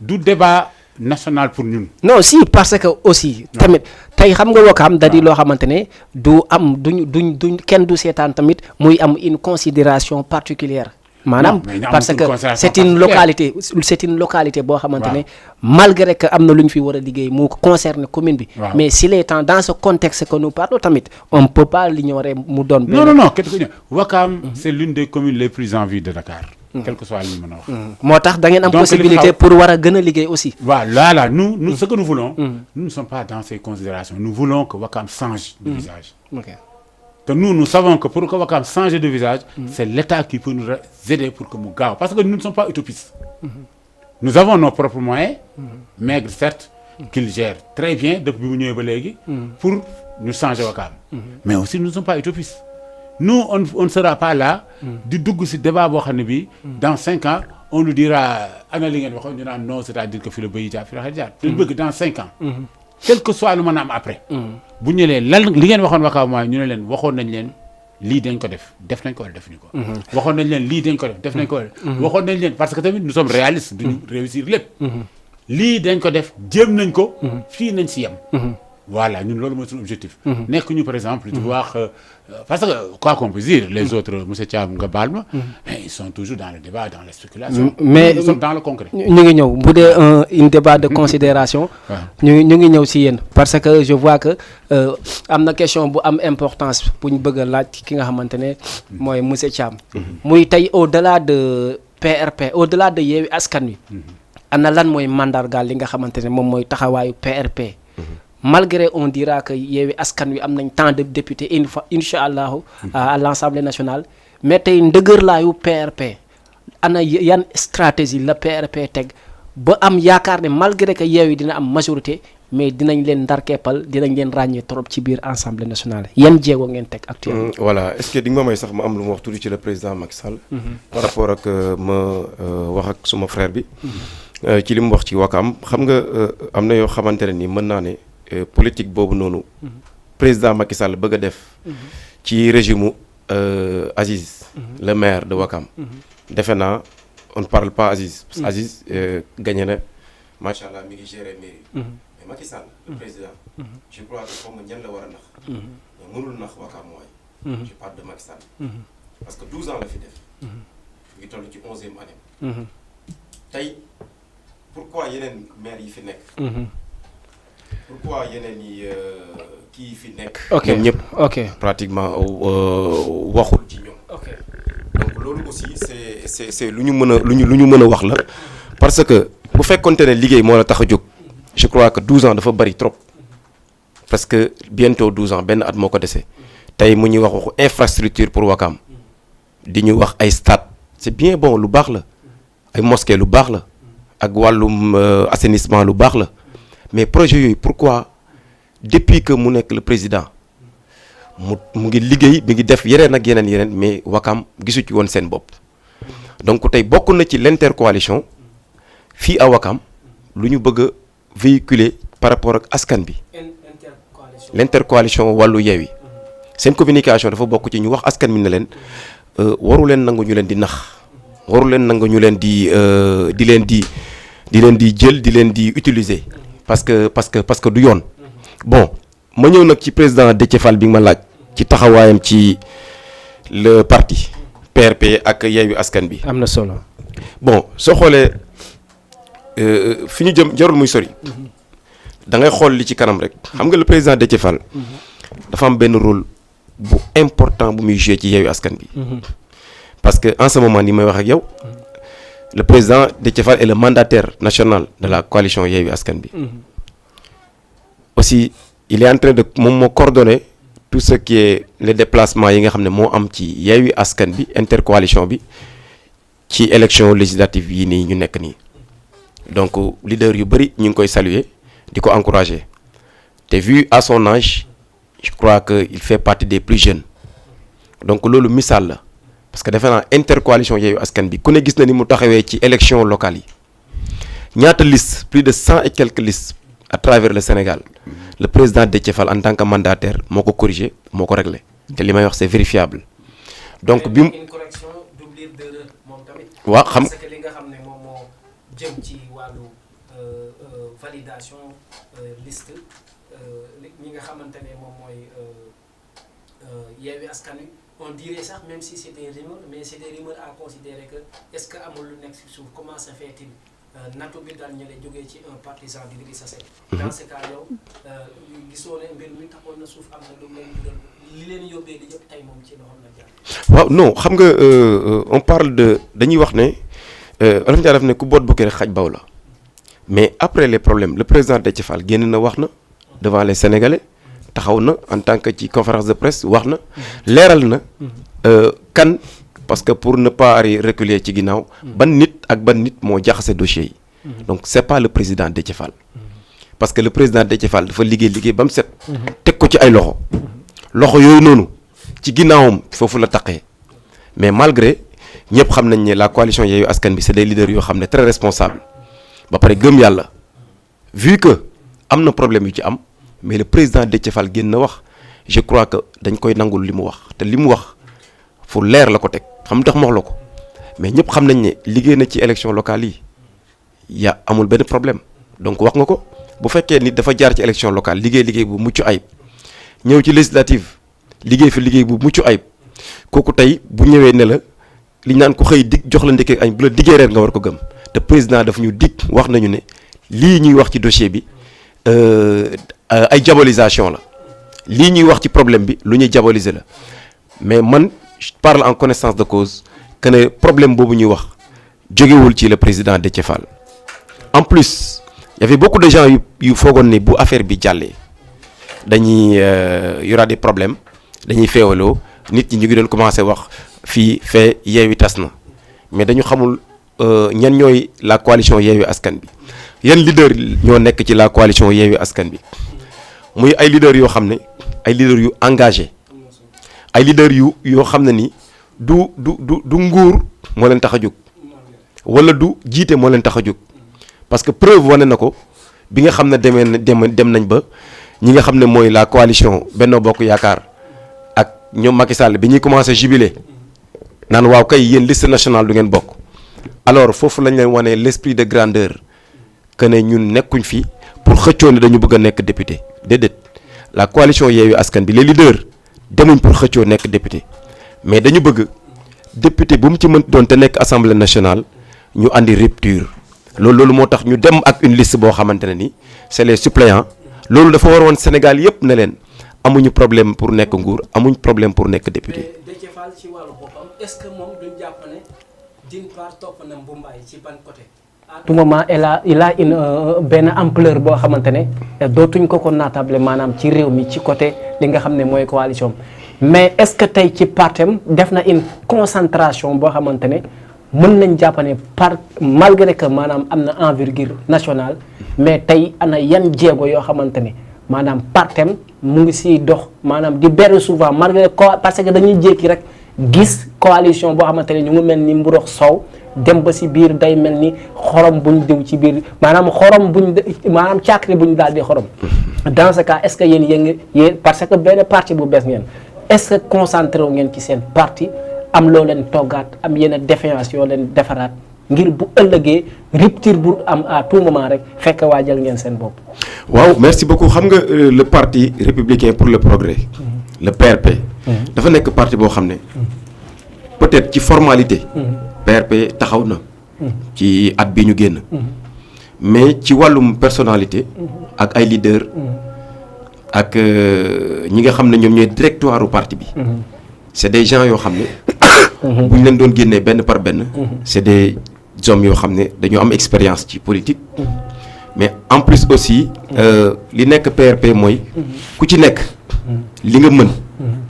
du débat national pour nous. Non, si, parce que aussi, tay xam nga Ouakam da di lo xamantene du am duñ kenn du sétane tamit muy am une considération particulière. Madame, parce que c'est une localité bo xamantene malgré que amna luñ fi wara liggéey mo concerne commune bi mais s'il est dans ce contexte que nous parlons tamit on peut pas l'ignorer mu donne. Non, Ouakam c'est l'une des communes les plus en vue de Dakar. Quel que soit le moment. Motax da ngeen am possibilité pour wara gëna liggéey aussi. Voilà, nous ce que nous voulons, nous ne sommes pas dans ces considérations. Nous voulons que Ouakam change de visage. Que nous savons que pour que Ouakam change de visage, c'est l'État qui peut nous aider pour que nous gagnons. Parce que nous ne sommes pas utopistes. Nous avons nos propres moyens, maigres certes, qu'ils gèrent très bien depuis que nous sommes pour nous changer Ouakam. Mais aussi nous ne sommes pas utopistes. nous on ne sera pas là di dugg ci débat boo xam ne bi dans 5 ans on nous dira ana li ngeen waxoon ñu naan non c'est-à-dire que fi la bëyi jaar fi la xel jaar dañu bëgg dans 5 ans quel que soit lu mën a am après bu ñu leen lan li ngeen waxoon Wakaam mooy ñu ne leen waxoon nañ leen lii dañ ko def nañ ko wala defuñu ko waxoon nañ leen lii dañ ko def nañ ko wala waxoon nañ leen parce que tamit nous sommes réalistes duñu réussir lépp lii dañ ko def jéem nañ ko fii nañ si yem voilà ñun loolu mooy suñu objectif nekk ñu par exemple di wax parce que quoi qu'on puisse dire les autres monsieur Thiam nga baal ma mais ils sont toujours dans le débat dans la spéculation mais nous sommes dans le concret ñu ngi ñëw bu dee un débat de considération ñu ngi ñëw si yéen parce que je vois que am na question bu am importance bu ñu bëgg a laaj ki nga xamante ne mooy monsieur Thiam muy tey au delà de PRP au delà de Yewwi Askan Wi ana lan mooy mandargaal li nga xamante ne moom mooy taxawaayu PRP malgré on dira que Yewwi Askan Wi am nañ tant de députés incha allahu à l'Assemblée nationale mais tey ndëgërlaayu PRP ana yan stratégie la PRP teg ba am yaakaar ne malgré que Yewwi dina am majorité mais dinañ leen ndarkeepal dinañ leen ràññee trop ci biir Assemblée nationale yan jéego ngeen teg actuellement. voilà est-ce que di nga ma may sax ma am lu ma wax tuuti ci le président Macky Sall. par rapport ak ma wax ak suma frère bi. ci li mu wax ci Wakaam xam nga am na yoo xamante ne ni mën naa ne. politique boobu noonu président Macky Sall bëgg a def ci régime Aziz le maire de Wakam defe naa on ne parle pas Aziz parce que Aziz gagné na macha allah mi ngi gérer mairie mais Macky Sall le président je crois que xaw ma ñan la war a nax mais mënul nax Wakam mooy je parle de Macky Sall parce que 12 ans la fi def mi ngi toll ci 11e année tey pourquoi yeneen maire yi fi nekk pourquoi yeneen yi kii fi nekk. ñoom ñëpp. pratiquement waxul ci ñoom. donc loolu aussi c'est lu ñu mën a lu ñu mën a wax la parce que bu fekkonte ne liggéey moo la tax a jóg je crois que 12 ans dafa bari trop parce que bientôt 12 ans benn at moo ko dese tey mu ñuy wax waxu infrastructure pour Wakam di ñu wax ay stade c'est bien bon lu baax la ay mosquée lu baax la ak wàllum assainissement lu baax la. mais projet yooyu pourquoi depuis que mu nekk le président mu ngi liggéey mi ngi def yeneen ak yeneen mais Wakam gisu ci woon seen bopp donc tey bokk na ci l'intercoalition fii à Wakam lu ñu bëgg a véhiculer par rapport ak askan bi l'intercoalition wàllu Yewwi seen communication dafa bokk ci ñu wax askan bi ne leen waru leen nangu ñu leen di nax waru leen nangu ñu leen di leen di jël di leen di utiliser parce que du yoon bon ma ñëw nag ci président Déthié Fall bi nga ma laaj ci taxawaayam ci le parti PRP ak Yewwi Askan bi am na solo bon soo xoolee fi ñu jëm jarul muy sori da ngay xool li ci kanam rek xam nga le président Déthié Fall dafa am benn rôle bu important bu muy jouer ci Yewwi Askan bi parce que en ce moment ni may wax ak yow le président Déthié Fall est le mandataire national de la coalition Yewwi Askan bi aussi il est en train de moom moo coordonner tout ce qui est les déplacements yi nga xam ne moo am ci Yewwi Askan bi intercoalition bi ci élection législative yi nii ñu nekk nii donc leader yu bëri ñu ngi koy saluer di ko encourager te vu à son âge je crois que il fait partie des plus jeunes donc loolu misaal la parce que defe naa intercoalition Yewwi Askan bi ku ne gis na ni mu taxawee ci élection locale yi ñaata liste plus de 100 et quelques listes à travers le Sénégal le président Déthié Fall en tant que mandataire moo ko corrigé moo ko réglé te li may wax c'est vérifiable donc bi mu une correction d'oubli d'erreur moom tamit. waaw xam parce que li nga xam ne moom moo jëm ci wàllu validation liste ñi nga xamante ne moom mooy Yewwi Askan Wi on dirait sax même si c'est des rumeurs mais c'est des rumeurs à considérer que est-ce que amul lu nekk ci suuf comment se fait-il nattu bi daal ñu lay jógee ci un partisan d'Idrissa Seck. dans ce cas yow gisoo ne mbir mi taxoon na suuf am na lu leen jural li leen yóbbee di yëpp tey moom ci loxoom la jaar. waaw non xam nga on parle de dañuy wax ne Olof Ndiaye daf ne ku boot bukki rek xaj baw la mais après les problèmes le président Déthié Fall génn na wax na devant les Sénégalais taxaw na en tant que ci conférence de presse wax na leeral na kan parce que pour ne pas reculer ci ginnaaw ban nit ak ban nit moo jaxase dossier yi donc c'est pas le président Déthié Fall parce que le président Déthié Fall dafa liggéey ba mu set teg ko ci ay loxo yooyu noonu ci ginnaawam foofu la taqee mais malgré ñëpp xam nañ ne la coalition Yewwi Askan Wi c'est des leaders yoo xam ne très responsables ba pare gëm yàlla vu que am na problème yu ci am mais le président Déthié Fall génn na wax je crois que dañ koy nangul li mu wax te li mu wax fu leer la ko teg xam tax ma wax la ko mais ñëpp xam nañ ne liggéey na ci élection locale yi amul benn problème donc wax nga ko bu fekkee nit dafa jaar ci élection locale liggéey bu mucc ayib ñëw ci législative liggéey fi liggéey bu mucc ayib kooku tey bu ñëwee ne la li ñu naan ko xëy dig jox la ndekki añ bu la diggee reer nga war ko gëm te président daf ñu dig wax nañu ne lii ñuy wax ci dossier bi ay diabolisation la lii ñuy wax ci problème bi lu ñuy diaboliser la mais man je parle en connaissance de cause que ne problème boobu ñuy wax jógewul ci le président Déthié Fall en plus y avait beaucoup de gens yu foogoon ne bu affaire bi jàllee dañuy y aura des problèmes dañuy feewaloo nit ñi ñu ngi doon commencé wax fii fee Yewwi tas na mais dañu xamul ñan ñooy la coalition Yewwi Askan Bi yan leader ñoo nekk ci la coalition Yewwi Askan Bi muy ay leaders yoo xam ne ay leaders yu engagé ay leaders yoo xam ne ni du nguur moo leen tax a jóg wala du jiite moo leen tax a jóg parce que preuve wane na ko bi nga xam ne dem nañ ba ñi nga xam ne mooy la coalition Benno Bokk Yaakaar ak ñoom Macky Sall bi ñuy commencé jubilé naan waaw kay yéen liste nationale du ngeen bokk alors foofu lañ leen wane l'esprit de grandeur que ne ñun nekkuñ fi pour xëccoo ne dañu bëgg a nekk député déedéet la coalition Yewwi Askan Bi les leaders demuñ pour xëccoo nekk député mais dañu bëgg député bu mu ci mën doon te nekk assemblée nationale ñu andi rupture loolu moo tax ñu dem ak une liste boo xamante ne ni c'est les suppléants loolu dafa war woon Sénégal yëpp ne leen amuñu problème pour nekk nguur amuñ problème pour nekk député. mais Déthié Fall ci wàllu boppam est-ce que moom duñ jàpp ne d'une part topp na mbumbaay ci ban côté. à tout moment il a une benn ampleur boo xamante ne dootuñ ko naatable maanaam ci réew mi ci côté li nga xam ne mooy coalition mais est-ce que tey ci partem def na une concentration boo xamante ne mën nañ jàpp ne par malgré que maanaam am na envergure nationale mais tey ana yan jéego yoo xamante ne maanaam partem mu ngi siy dox maanaam di beru souvent malgré parce que dañuy jékki rek gis coalition boo xamante ne ñu ngi mel ni mburox soow dem ba si biir day mel ni xorom buñ diw ci biir maanaam xorom maanaam càkkri buñ daal di xorom dans ce cas est-ce que yéen parce que benn parti bu bees ngeen est-ce que concentré wu ngeen ci seen parti am loo leen toggaat am yenn défiance yoo leen defaraat ngir bu ëllëgee rupture bu am à tout moment rek fekk waajal ngeen seen bopp. waaw merci beaucoup xam nga le parti républicain pour le progrès. le PRP. dafa nekk parti boo xam ne. peut-être ci formalité. PRP taxaw na. ci at bi ñu génn. mais ci wàllum personnalité. ak ay leaders. ak ñi nga xam ne ñoom ñooy directoire u parti bi. c'est des gens yoo xam ne. bu ñu leen doon génnee benn par benn. c'est des hommes yoo xam ne dañoo am expérience ci politique. mais en plus aussi. li nekk PRP mooy. ku ci nekk. li nga mën.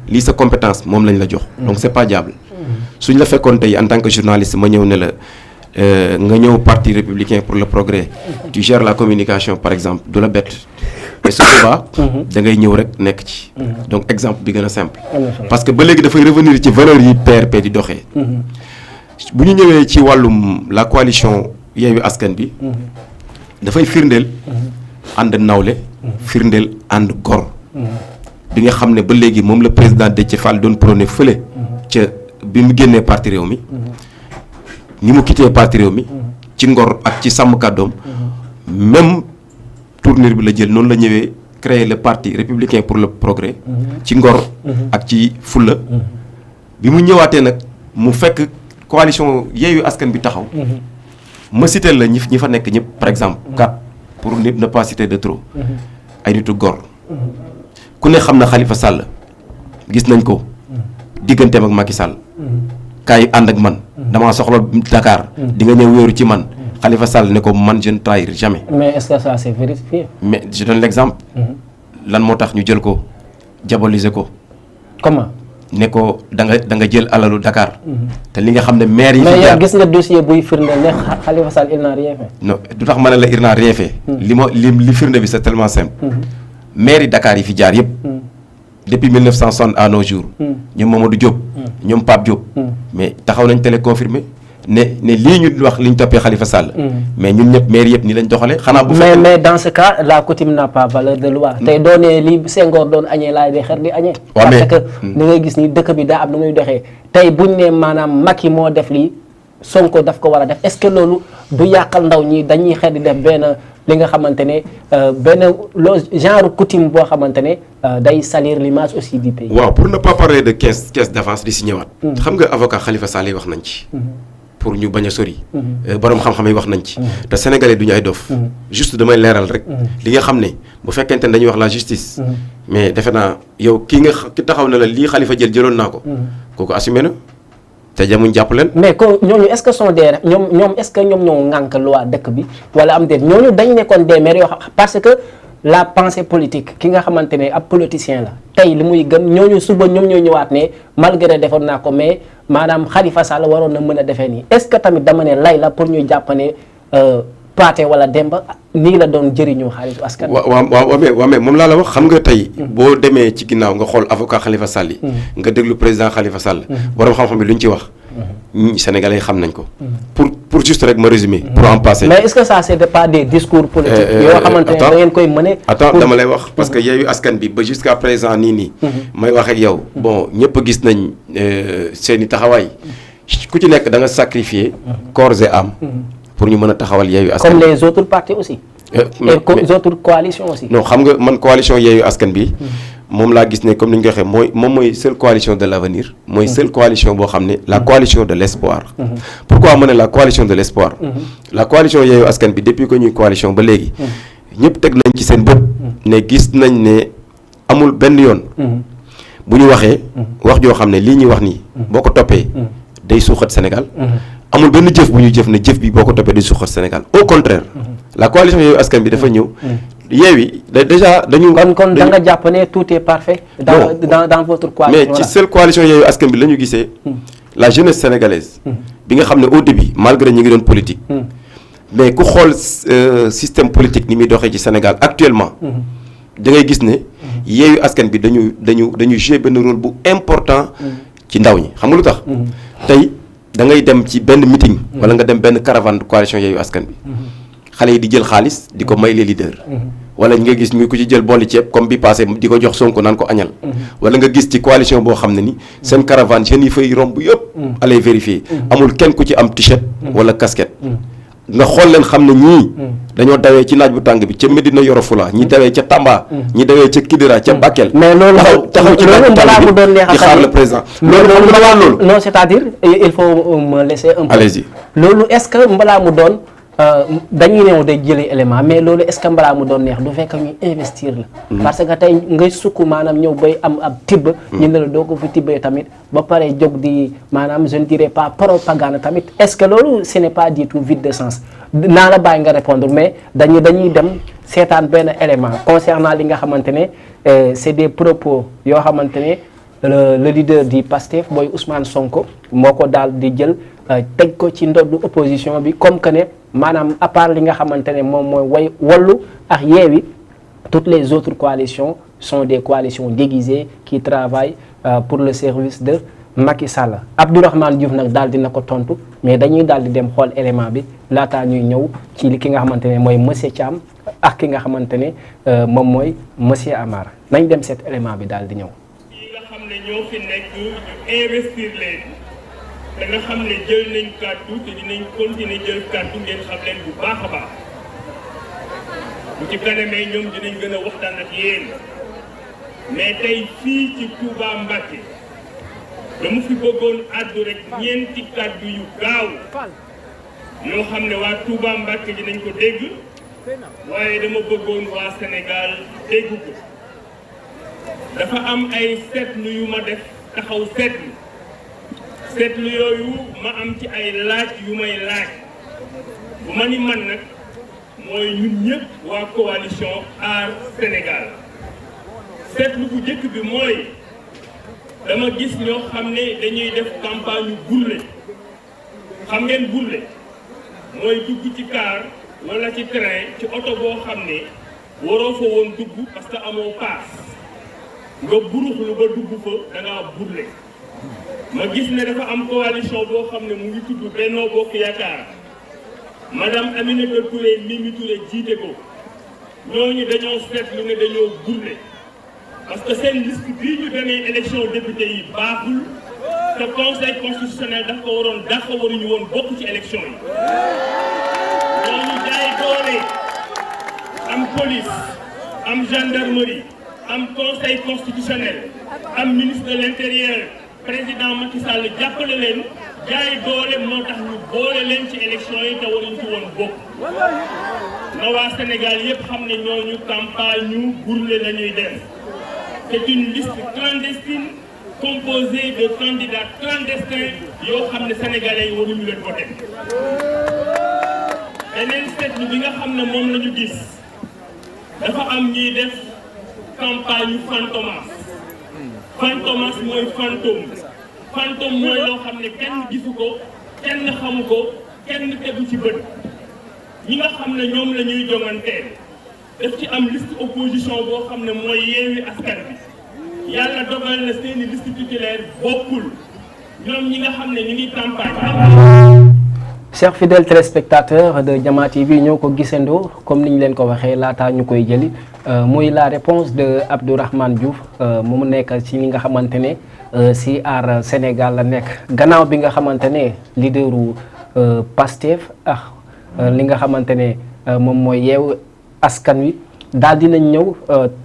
lii sa compétence moom lañ la jox. donc c'est pas diable. suñ la fekkoon tey en tant que journaliste ma ñëw ne la nga ñëw parti républicain pour le progrès. tu gères la communication par exemple du la bett. et su boobaa da ngay ñëw rek nekk ci. donc exemple bi gën a simple. parce que ba léegi dafay revenir ci valeurs yi PRP di doxee. bu ñu ñëwee ci wàllum la coalition Yewwi Askan Bi. dafay firndeel. ànd nawle. firndeel ànd gor. bi nga xam ne ba léegi moom la président Déthié Fall doon prôné fële. ca bi mu génnee parti réew mi. ni mu quitté parti réew mi. ci ngor ak ci sàmm kàddoom. même tournure bi la jël noonu la ñëwee créer le parti républicain pour le progrès. ci ngor ak ci fulla bi mu ñëwaatee nag mu fekk coalition Yewwi Askan Bi taxaw. ma citer la ñi fa nekk ñëpp par exemple. 4 pour ne pas citer de trop. ay nitu gor. ku ne xam na Khalifa Sall gis nañ ko digganteem ak Macky Sall. kaay ànd ak man. damaa soxla Dakar. di nga ñëw wéeru ci man. Khalifa Sall ne ko man je ne trahir jamais. mais est-ce que ça c'est vérifié. mais je donne l'exemple. lan moo tax ñu jël ko diaboliser ko. comment. ne ko da nga jël alalu Dakar. te li nga xam ne maire yi. mais yow gis nga dossier buy firnde ne Khalifa Sall il n'a rien fait. non du tax ma ne la il n'a rien fait. li firnde bi c'est tellement simple. maire yi Dakar yi fi jaar yëpp. depuis 1960 à nos jours. ñoom Mamadou Diop. ñoom Pape Diop. mais taxaw nañ télé confirmé ne lii ñu wax li ñu toppee Khalifa Sall. mais ñun ñëpp maire yëpp ni lañ doxalee xanaa bu fekkee mais dans ce cas la coutume n'a pas valeur de loi. tey doonee li Senghor doon añee laay di xer di añee. parce que ni ngay gis ni dëkk bi daa am nu muy doxee tey buñ ne maanaam Macky moo def lii Sonko daf ko war a def est-ce que loolu du yàqal ndaw ñi dañuy xer di def benn li nga xamante ne benn genre coutume boo xamante ne day salir l'image aussi du pays. waaw pour ne pas parler de caisse d'avance di si ñëwaat. xam nga avocat Khalifa Sall yi wax nañ ci. pour ñu bañ a sori. borom xam-xam yi wax nañ ci. te sénégalais du ñu ay dof. juste damay leeral rek. li nga xam ne bu fekkente ne dañuy wax la justice. mais defe naa yow ki taxaw na la lii Khalifa jëloon naa ko. kooku assumé na te jamuñ jàpp leen. mais ko ñooñu est-ce que sont des ñoom est-ce que ñoom ñoo ŋànk loi dëkk bi wala am déet ñooñu dañ nekkoon des maires yoo xam parce que la pensée politique ki nga xamante ne ab politicien la tey li muy gëm ñooñu suba ñoom ñoo ñëwaat ne malgré defoon naa ko mais maanaam Khalifa Sall waroon na mën a defee nii est-ce que tamit dama ne lay la pour ñu jàpp ne Pathé wala Demba nii la doon jëriñoo xaalisu askan wi. waaw mais moom laa la wax xam nga tey. boo demee ci ginnaaw nga xool avocat Khalifa Sall yi. nga déglu président Khalifa Sall. borom xam-xam bi lu ñu ci wax. Sénégalais yi xam nañ ko. pour juste rek ma résumer. pour en passer. mais est-ce que ça c'est pas des discours politiques. yoo xamante ne da ngeen koy mëne. attends dama lay wax parce que Yewwi Askan bi ba jusqu'à présent nii. may wax ak yow bon ñëpp gis nañ seeni taxawaay. ku ci nekk da nga sacrifier corps et âme. pour ñu mën a taxawal Yewwi Askan comme les autres partis aussi. les autres coalitions aussi. non xam nga man coalition Yewwi Askan bi moom laa gis ne comme ni ñu ko waxee mooy seule coalition de l'avenir mooy seule coalition boo xam ne la coalition de l'espoir. pourquoi ma ne la coalition de l'espoir. la coalition Yewwi Askan bi depuis que ñuy coalition ba léegi. ñëpp teg nañ ci seen bët. ne gis nañ ne amul benn yoon. bu ñu waxee. wax joo xam ne lii ñuy wax nii. boo ko toppee day suuxat Sénégal. amul benn jëf bu ñu jëf ne jëf bi boo ko toppee di suuxat Sénégal au contraire la coalition Yewwi Askan bi dafa ñëw Yewwi déjà dañu kon da nga jàpp ne tout est parfait dans votre coalition mais ci seule coalition Yewwi Askan bi la ñu gisee la jeunesse sénégalaise bi nga xam ne au début malgré ñu ngi doon politique mais ku xool système politique ni muy doxee ci Sénégal actuellement da ngay gis ne Yewwi Askan bi dañu jouer benn rôle bu important ci ndaw ñi xam nga lu tax tey da ngay dem ci benn meeting wala nga dem benn caravane de coalition Yewwi Askan bi xale yi di jël xaalis di ko may les leaders wala nga gis ñu ko ci jël booli ceeb comme bi passé di ko jox Sonko naan ko añal wala nga gis ci coalition boo xam ne ni seen caravane jeunes yi fay romb yëpp allez vérifier amul kenn ku ci am t-shirt wala casquette nga xool leen xam ne ñii dañoo dawee ci naaj bu tàng bi ca Medina Yoro Fula ñi dawee ca Tamba ñi dawee ca Kidira ca Bakel mais loolu taxaw ci naaj bu tàng bi di xaar le président loolu xam nga waa loolu non c'est-à-dire il faut me laisser un peu allez-y loolu est-ce que mbalaa mu doon dañuy ñëw day jëlee élément mais loolu est-ce que mbalaa mu doon neex du fekk ñuy investir la parce que tey ngay sukk maanaam ñëw bay am ab tibb ñu ne la doo ko fi tibbee tamit ba pare jóg di maanaam je ne dirais pas propagande tamit est-ce que loolu ce n'est pas du tout vide de sens naa la bàyyi nga répondre mais dañuy dem seetaan benn élément concernant li nga xamante ne c'est des propos yoo xamante ne le leader du PASTEF booy Ousmane Sonko moo ko daal di jël teg ko ci ndoddu opposition bi comme que ne maanaam à part li nga xamante ne moom mooy Wallu ak Yewwi toutes les autres coalitions sont des coalitions déguisées qui travaillent pour le service de Macky Sall. Abdourahmane Diouf nag daal dina ko tontu mais dañuy daal di dem xool élément bi laataa ñuy ñëw ci li ki nga xamante ne mooy monsieur Thiam ak ki nga xamante ne moom mooy monsieur Amar nañ dem seet élément bi daal di ñëw. yi nga xam ne ñoo fi nekk ñu investir leen da nga xam ne jël nañ kàddu te dinañ continuer jël kàddu ngeen xam leen bu baax a baax bu ci kanamee ñoom dinañ gën a waxtaan ak yéen mais tey fii ci Touba Mbacké dama fi bëggoon àddu rek ñeenti kàddu yu gaaw yoo xam ne waa Touba Mbacké dinañ ko dégg waaye dama bëggoon waa Sénégal dégg ko dafa am ay seetlu yu ma def taxaw seetlu yooyu ma am ci ay laaj yu may laaj bu ma ni man nag mooy ñun ñëpp waa coalition Aar Sénégal seetlu bu njëkk bi mooy dama gis ñoo xam ne dañuy def campagne bulle xam ngeen bulle mooy dugg ci car wala ci train ci oto boo xam ne waroo fa woon dugg parce que amoo paas nga buruxlu ba dugg fa da ngaa burle ma gis ne dafa am coalition boo xam ne mu ngi tudd Benno Bokk Yaakaar madame Aminata Touré Mimi Touré jiite ko ñooñu dañoo seetlu ne dañoo burle parce que seen liste bii ñu demee élection député yi baaxul te conseil constitutionnel daf ko waroon dàq waruñu woon bokk ci élection yi ñooñu jaay doole am police am gendarmerie am conseil constitutionnel am ministre de l'intérieur président Macky Sall jàppale leen jaay doole moo tax ñu boole leen ci élection yi te waruñ ci woon bokk na waa Sénégal yépp xam ne ñooñu campagne ñu burle la ñuy def c'est une liste clandestine composée de candidats clandestins yoo xam ne sénégalais yi waruñu leen voter beneen seetlu bi nga xam ne moom la ñu gis dafa am ñuy def campagne yu fantomas mooy fantôme mooy loo xam ne kenn gisu ko kenn xamu ko kenn tegu ci bët ñi nga xam ne ñoom la ñuy jonganteel daf ci am liste opposition boo xam ne mooy Yewwi Askan Wi yàlla dogal na seeni liste titulaire bokkul ñoom ñi nga xam ne ñu ngi campagne. chers fidèles téléspectateurs de Jama TV ñoo ko gisandoo comme niñ leen ko waxee laataa ñu koy jëli muy la réponse de Abdourahmane Diouf mu nekk ci li nga xamante ne si Aar Sénégal la nekk gannaaw bi nga xamante ne leaderu Pastef ak li nga xamante ne moom mooy Yewwi Askan Wi daal dinañ ñëw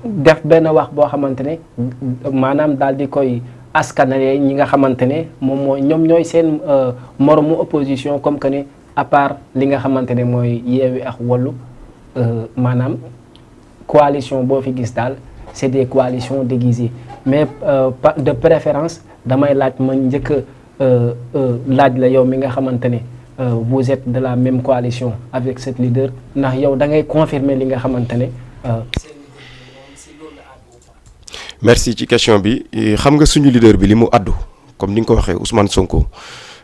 def benn wax boo xamante ne maanaam daal di koy askanale ñi nga xamante ne moom mooy ñoom ñooy seen moromu opposition comme que ne à part li nga xamante ne mooy Yewwi ak Wallu maanaam coalition boo fi gis daal c'est des coalitions déguisées mais de préférence damay laaj ma njëkk laaj la yow mi nga xamante ne vous êtes de la même coalition avec cette leader ndax yow da ngay confirmer li nga xamante ne merci ci question bi xam nga suñu leader bi li mu addu comme ni nga ko waxee Ousmane Sonko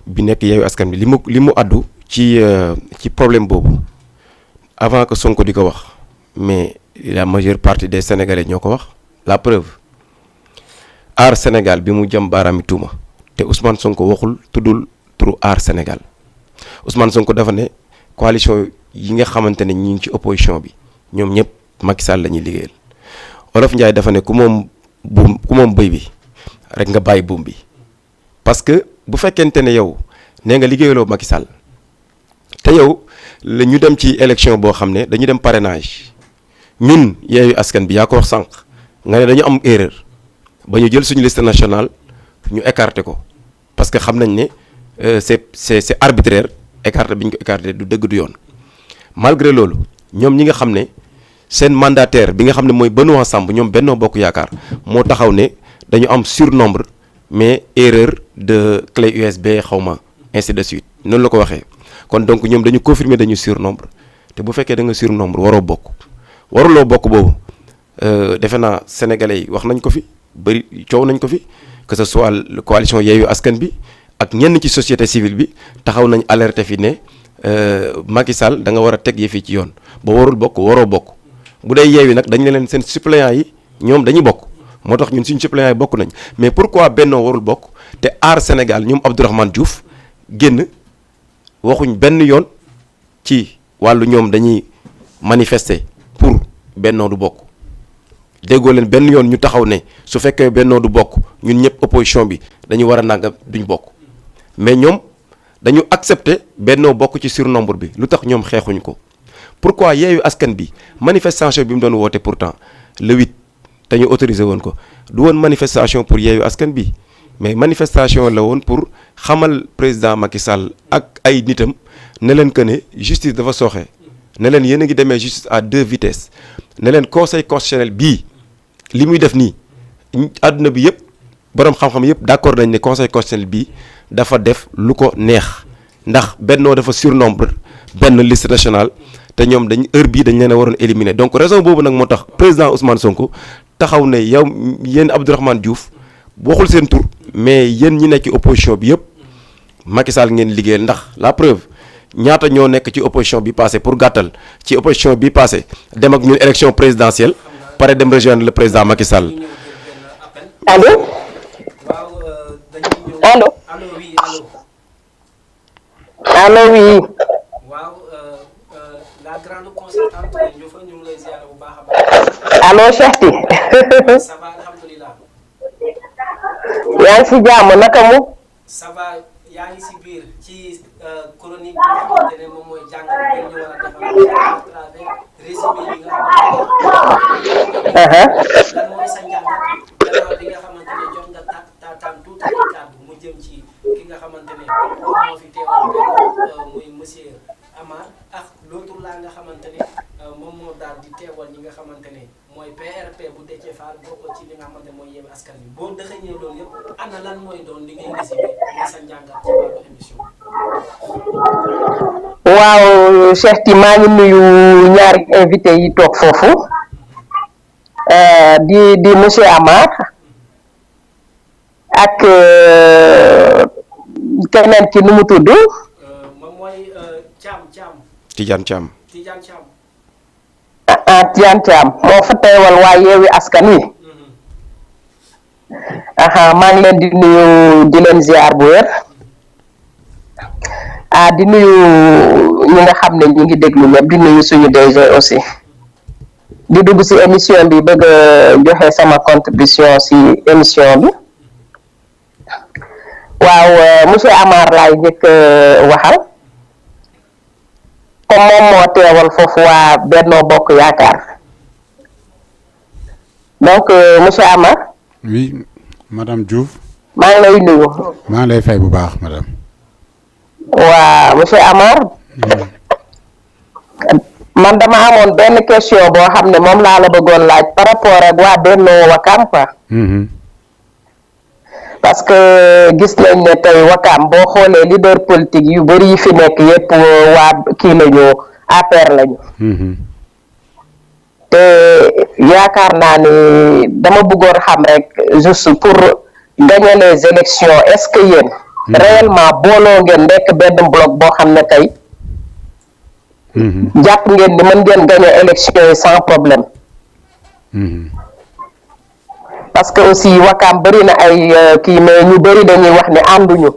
bi nekk Yewwi Askan Wi li mu addu ci problème boobu avant que Sonko di ko wax mais la majeure partie des Sénégalais ñoo ko wax la preuve Aar Sénégal bi mu jëm baaraami tuuma te Ousmane Sonko waxul tuddul turu Aar Sénégal Ousmane Sonko dafa ne coalition yi nga xamante ne ñi ngi ci opposition bi ñoom ñëpp Macky Sall la ñuy liggéeyal Olof Ndiaye dafa ne ku moom bëy bi rek nga bàyyi buum bi parce que bu fekkente ne yow nee nga liggéeyaloo Macky Sall te yow la ñu dem ci élection boo xam ne dañu dem parrainage ñun Yewwi Askan bi yaa ko wax sànq nga ne dañu am erreur ba ñu jël suñu liste nationale ñu écarté ko parce que xam nañ ne c'est arbitraire écarté bi ñu ko écarté du dëgg du yoon malgré loolu ñoom ñi nga xam ne seen mandataire bi nga xam ne mooy Benoît Sambou ñoom Benno Bokk Yaakaar moo taxaw ne dañu am surnombre mais erreur de clé USB xawma ainsi de suite noonu la ko waxee kon donc ñoom dañu confirmer dañu surnombre te bu fekkee da nga surnombre waruloo bokk boobu defe naa sénégalais yi wax nañ ko fi bëri coow nañ ko fi que ce soit coalition Yewwi Askan bi ak ñenn ci société civile bi taxaw nañ alerté fi ne Macky Sall da nga war a teg yëf yi ci yoon ba warul bokk waroo bokk bu dee Yewwi nag dañ leen seen suppléants yi ñoom dañuy bokk moo tax ñun suñu suppléants yi bokk nañ mais pourquoi Benno warul bokk te Aar Sénégal ñoom Abdourahmane Diouf génn waxuñ benn yoon ci wàllu ñoom dañuy manifester pour Benno du bokk déggoo leen benn yoon ñu taxaw ne su fekkee Benno du bokk ñun ñëpp opposition bi dañu war a nangam duñ bokk mais ñoom dañu accepter Benno bokk ci surnombre bi lu tax ñoom xeexuñ ko pourquoi Yewwi Askan bi manifestation bi mu doon woote pourtant le 8 te ñu autorisé woon ko du woon manifestation pour Yewwi Askan bi mais manifestation la woon pour xamal président Macky Sall ak ay nitam ne leen que ne justice dafa sooxe ne leen yéen a ngi demee justice à 2 vitesses ne leen conseil constitutionnel bii li muy def nii àdduna bi yëpp boroom xam-xam yëpp d'accord nañ ne conseil constitutionnel bii dafa def lu ko neex ndax Benno dafa surnombre benn liste nationale te ñoom dañ heure bii dañ leen a waroon éliminer donc raison boobu nag moo tax président Ousmane Sonko taxaw ne yow yéen Abdourahmane Diouf waxul seen tur mais yéen ñi nekk ci opposition bi yëpp Macky Sall ngeen liggéeyal ndax la preuve ñaata ñoo nekk ci opposition bi passé pour gàttal ci opposition bi passé dem ak ñun élection présidentielle pare dem rejoindre le président Macky Sall allo waaw dañuy ñëw. allo allo oui allo. allo oui. waaw la grande consultante Ndioufé ñu ngi lay ziar bu baax a baax. allo Cheikh Ty. ça va alhamdulilah. yaa ngi si jàmm naka mu. ça va yaa ngi si biir ci chronique bi nga xamante ne moom mooy jàngat bi ñu war a defal à travers résumé yi nga xamante ne. lan mooy sa njàngat gannaaw bi nga xamante ne jot nga taataan tuuti ay kàddu mu jëm ci ki nga xamante ne moom moo fi teewal muy monsieur Amar ak l'autre la nga xamante ne moom moo daal di teewal ñi nga xamante ne mooy PRP bu Déthié Fall bokk ci li nga xamante ne mooy Yewwi Askan Wi boo dëxëñee loolu yëpp ana lan mooy doon li ngay résumé mooy sa njàngat ci wàllu émission bi. waaw Cheikh Ty maa ngi nuyu ñaari invité yi toog foofu di monsieur Amar ak keneen ki nu mu tudd. moom mooy Thiam Tidiane Thiam. Tidiane Thiam. Tidiane Thiam moo fa teewal waa Yewwi Askan Wi. maa ngi leen di nuyu di leen ziar bu wér. di nuyu ñi nga xam ne ñu ngi déglu ñëpp di nuyu suñu DG aussi di dugg ci émission bi bëgg a joxe sama contribution ci émission bi waaw monsieur Amar laay njëkk waxal comme moom moo teewal foofu waa Benno Bokk Yaakaar donc monsieur Amar. oui madame Diouf. maa ngi lay nuyu. maa ngi lay fay bu baax madame. waaw monsieur Amar man dama amoon benn question boo xam ne moom laa la bëggoon laaj par rapport ak waa Benno Wakam quoi. parce que gis nañ ne tey Wakam boo xoolee leader politique yu bari yi fi nekk yépp waa kii lañu APR lañu. te yaakaar naa ni dama bëggoon xam rek juste pour gagner les élections est-ce que yéen. réellement booloo ngeen nekk benn bloc boo xam ne tey jàpp ngeen ni mën ngeen gagner élection yi sans problème parce que aussi Wakam bëri na ay kii mais ñu bëri dañuy wax ne ànduñu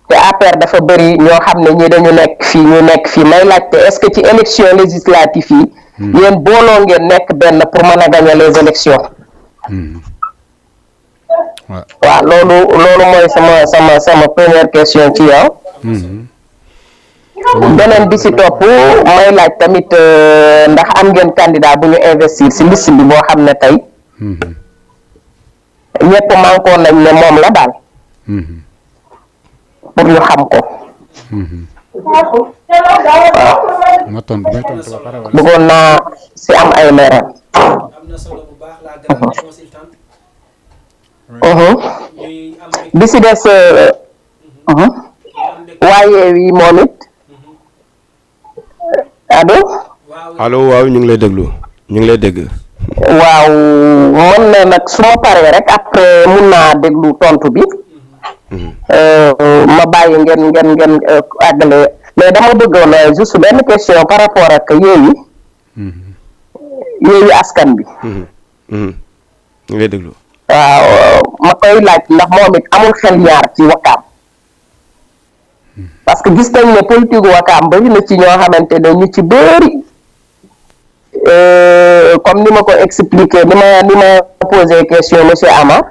te APR dafa bëri ñoo xam ne ñi dañu nekk fii ñu nekk fii may laajte est-ce que ci élection législative yi yéen booloo ngeen nekk benn pour mën a gagner les élections waaw loolu mooy sama première question ci yow. beneen bi ci topp may laaj tamit ndax am ngeen candidat bu ñu investir ci liste bi boo xam ne tey ñëpp mankoon nañ ne moom la daal pour ñu xam ko. ma tontu ba pare wala. bëggoon naa ci am ay leeral. am na solo bu baax la grande consultante. bi ci des waaye wi moom it allo waaw ñu ngi lay déglu ñu ngi lay dégg. waaw mën na nag su ma paree rek après mun naa déglu tontu bi ma bàyyi ngeen àggale mais dama bëggoon juste benn question par rapport ak Yewwi Askan bi ñu ngi lay déglu. waaw ma koy laaj ndax moom it amul xel ñaar ci Wakam parce que gis nañ ne politique Wakam bari na ci ñoo xamante ne ñu ci bëri comme ni ma ko expliqué ni ma posé question monsieur Amar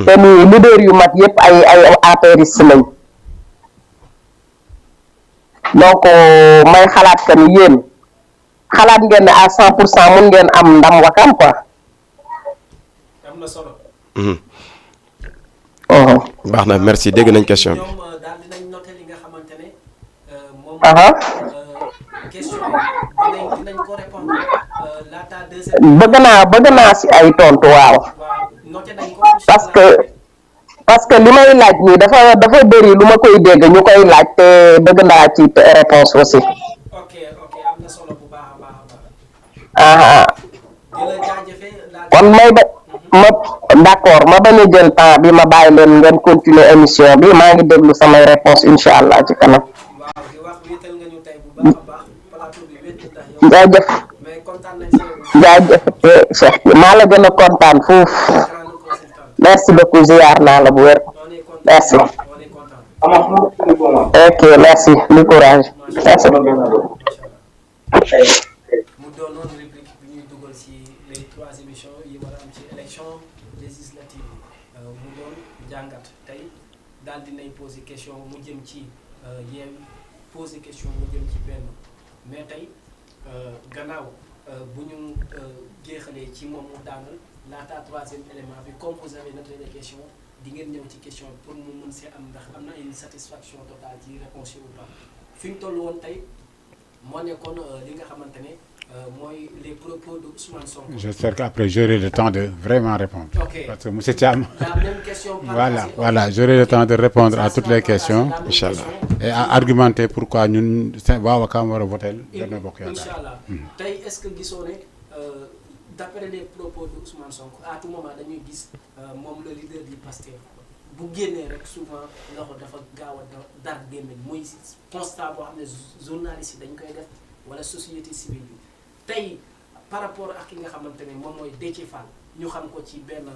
te ni leader yu mag yépp ay apériste lañ donc may xalaat que ni yéen xalaat ngeen ne à 100% mun ngeen am ndam Wakam quoi. am na solo. baax na merci dégg nañ question bi. ñoom daal dinañ noté li nga xamante ne moom question dinañ ko répondre laata deuxième. bëgg naa ci ay tontu waaw. noté nañ ko parce que li may laaj nii dafa bëri lu ma koy dégg ñu koy laaj te bëgg naa ci réponse aussi. ok am na solo bu baax a baax. di la jaajëfee kon d'accord ma bañ a jël temps bi ma bàyyi leen ngeen continuer émission bi maa ngi déglu samay réponse incha allah ci kanam. waaw di wax wéetal nga ñu tey bu baax a baax plateau bi wéet ndax yow. jaajëf. mais kontaan nañ si yow bu jaajëf Cheikh maa la gën a kontaan foofu merci beaucoup ziar naa la bu wér merci ok merci du courage merci. mu doonoon rubrique bi ñuy dugal ci les 3 émissions yi war a am ci élection législative mu doon jàngat tey daal dinay poser question mu jëm ci Yewwi poser question mu jëm ci Benno mais tey gannaaw bu ñu jeexalee ci moom mu daanal laata 3e élément bi comme vous avez noté les questions di ngeen ñëw ci question pour mu mën see am ndax am na une satisfaction totale ci réponse yi ou pas fi ñu toll woon tey moo nekkoon li nga xamante ne mooy les propos de Ousmane Sonko. J'espère qu'après j'aurai le temps de vraiment répondre. Ok. Parce que monsieur Thiam. La même question. Voilà, j'aurai le temps de répondre à toutes les questions. Inch'Allah. Et à argumenter pourquoi ñun waa Ouakam war a voter Benno Bokk Yaakaar. Inch'Allah. Tey est-ce que gisoo ne d'après les propos de Ousmane Sonko à tout moment dañuy gis moom le leader du Pastef bu génnee rek souvent loxo dafa gaaw a dar gémmiñ muy constat boo xam ne journaliste yi dañ koy def wala société civile bi tey par rapport ak ki nga xamante ne moom mooy Déthié Fall ñu xam ko ci benn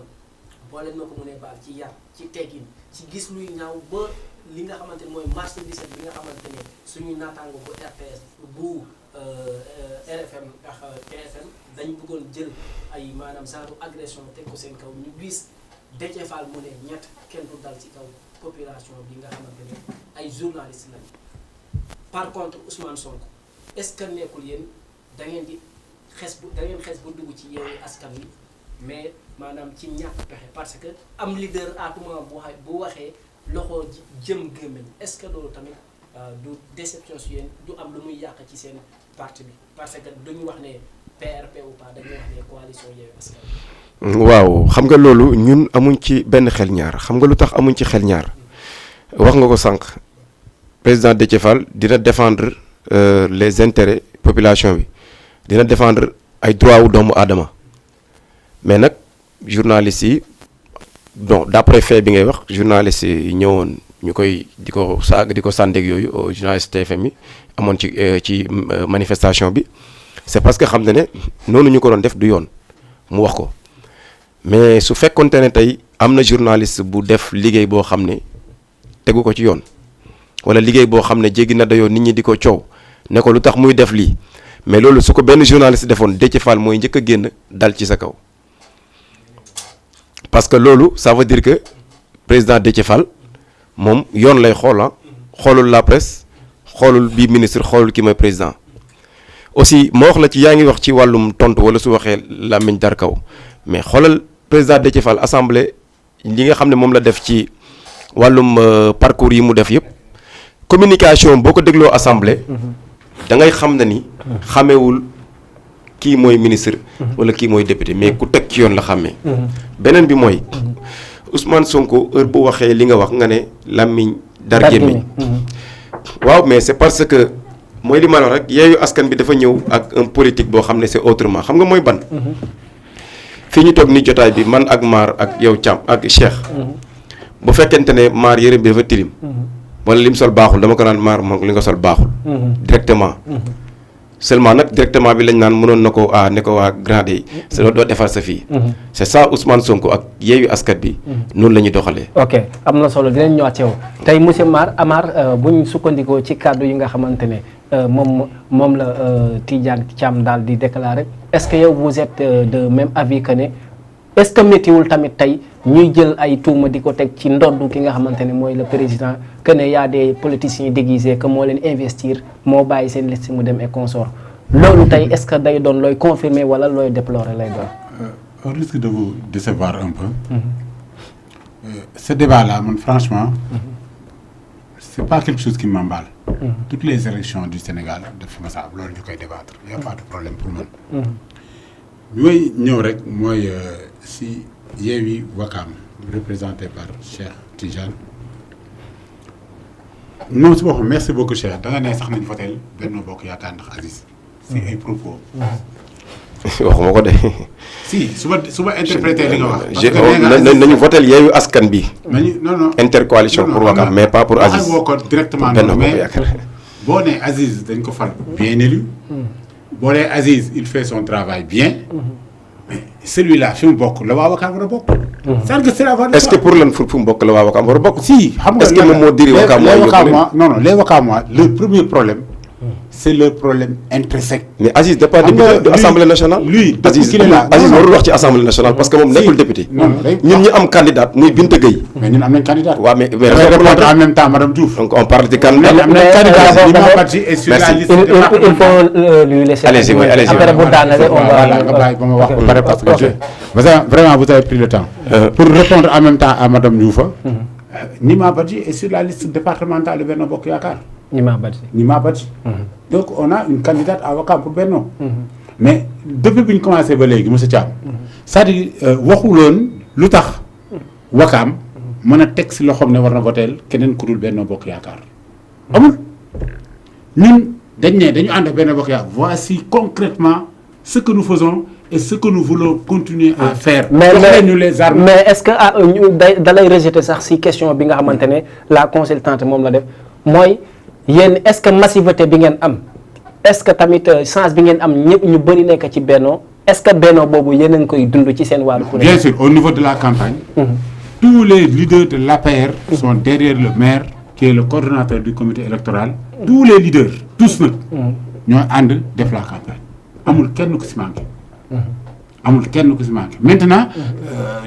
boo leen ma ko mënee baal ci yar ci teggin ci gis luy ñaaw ba li nga xamante ne mooy marché 17 bi nga xamante ne suñuy naataango bu RTS bu RFM ak TFM dañ bëggoon jël ay maanaam genre agression teg ko seen kaw ñu gis Déthié Fall mu ne ñett kenn du dal ci kaw population bi nga xamante ne ay journalistes lañ par contre Ousmane Sonko est-ce que nekkul yéen da ngeen di xes bu dugg ci Yewwi Askan Wi mais maanaam ci ñàkk pexe parce que am leader à tout moment bu waxee loxo jëm gémmiñ est-ce que loolu tamit du déception si yéen du am lu muy yàq ci seen parti bi parce que duñu wax ne PRP ou pas dañuy wax ne coalition Yewwi Askan Wi. waaw xam nga loolu ñun amuñ ci benn xel ñaar xam nga lu tax amuñ ci xel ñaar wax nga ko sànq président Déthié Fall dina défendre les intérêts population bi dina défendre ay droits wu doomu aadama mais nag journalistes yi donc d'après fait bi ngay wax journalistes yi ñëwoon ñu koy di ko sàndeeg yooyu journaliste TFM yi amoon ci manifestation bi c'est parce que xam na ne noonu ñu ko doon def du yoon mu wax ko mais su fekkonte ne tey am na journaliste bu def liggéey boo xam ne tegu ko ci yoon wala liggéey boo xam ne jéggi na dayoo nit ñi di ko coow ne ko lu tax muy def lii mais loolu su ko benn journaliste defoon Déthié Fall mooy njëkk a génn dal ci sa kaw parce que loolu ça veut dire que président Déthié Fall moom yoon lay xool xoolul la presse xoolul bii ministre xoolul ki mooy président aussi moo wax la ci yaa ngi wax ci wàllum tontu wala su waxee làmmiñ dar kaw mais xoolal président Déthié Fall assemblée li nga xam ne moom la def ci wàllum parcours yi mu def yëpp communication boo ko dégloo assemblée da ngay xam na ni xamewul kii mooy ministre wala kii mooy député mais ku teg ci yoon la xàmmee beneen bi mooy Ousmane Sonko heure bu waxee li nga wax nga ne làmmiñ dar gémmiñ waaw mais c'est parce que mooy li ma la wax rek Yewwi Askan bi dafa ñëw ak un politique boo xam ne c'est autrement xam nga mooy ban fii ñu toog ni jotaay bi man ak Maar ak yow Thiam ak Cheikh bu fekkente ne Maar yërëm bi dafa tilim wala lim sol baaxul dama ko naan Maar moom li nga sol baaxul directement seulement nag directement bi lañ naan mënoon na ko ne ko waa grade yi sa doo defar sa fii c'est ça Ousmane Sonko ak Yewwi Askan bi noonu la ñuy doxalee ok am na solo dinañ ñëwaat ci yow tey monsieur Amar buñ sukkandikoo ci kàddu yi nga xamante ne moom la Tidiane Thiam daal di déclarer est-ce que yow vous êtes de même avis que ne est-ce que méttiwul tamit tey ñuy jël ay tuuma di ko teg ci ndoddu ki nga xamante ne mooy le président que ne y a des politiciens déguisés que moo leen investir moo bàyyi seen liste mu dem et consort loolu tey est-ce que day doon looy confirmer wala looy déplorer lay doon. Au risque de vous décevoir un peu. Ce débat-là man franchement. C'est pas quelque chose qui m'emballe. Toutes les élections du Sénégal def ma saa loolu ñu koy débattre y a pas de problème pour man. bi may ñëw rek mooy si Yewwi Ouakam représenté par Cheikh Tidiane moom si boppam merci beaucoup Cheikh da nga ne sax nañ votel Benno Bokk Yaakaar ndax Aziz si ay propos. waxuma ko de. si suba interprété li nga wax. parce que nañu votel Yewwi Askan bi. non intercoalition pour Ouakam mais pas pour Aziz. waxal woo ko directement Benno Bokk mais Yaakaar. boo nee Aziz dañ ko fal bien élu. boo dee Aziz il fait son travail bien. mais celui-là fi mu bokk la waa Wakaam war a bokk. c'est-à-dire que c'est la est-ce que pour lan fu mu bokk la waa Wakaam war a bokk. si xam nga est-ce que moom moo diri Wakaam non non les Wakaamois le premier problème. c'est le problème intrinsèque. mais Aziz n'est pas député de l'Assemblée nationale. lui Aziz warul wax ci Assemblée nationale parce que moom nekkul député. ñun ñu am candidat muy Binta Gueye. mais ñun am nañ candidat. waaw mais répondre en même temps madame Diouf. donc on parle de candidat. am nañ candidat Nima Badji est sur la liste départementale. il faut lui laisser. allez-y après bu daanale on va. voilà nga bàyyi ba ma wax ba pare parce que vraiment vous avez pris le temps. pour répondre en même temps à madame Diouf. Nima Badji est sur la liste départementale de Benno Bokk Yaakaar. Nima Badji. donc on a une candidate à Wakaam pour Benno. mais depuis bi ñu commencé ba léegi monsieur Thiam. c'est-à-dire waxuloon lu tax Wakaam mën a teg si loxoom ne war na voteel keneen ku dul Benno Bokk Yaakaar. amul ñun dañu ànd ak Benno Bokk Yaakaar voici concrètement ce que nous faisons et ce que nous voulons continuer à faire. mais ñu les armes. mais est-ce que da lay rejeter sax si question bi nga xamante ne la consultante moom la def mooy. yéen est-ce que massivité bi ngeen am est-ce que tamit chance bi ngeen am ñëpp ñu bëri nekk ci Benno est-ce que Benno boobu yéen a ngi koy dund ci seen wàllu. bien sûr au niveau de la campagne. tous les leaders de l'APR sont derrière le maire qui est le coordonnateur du comité électoral. tous les leaders tous nag. ñoo ànd def la campagne. amul kenn ku si manqué. amul kenn ku si manqué maintenant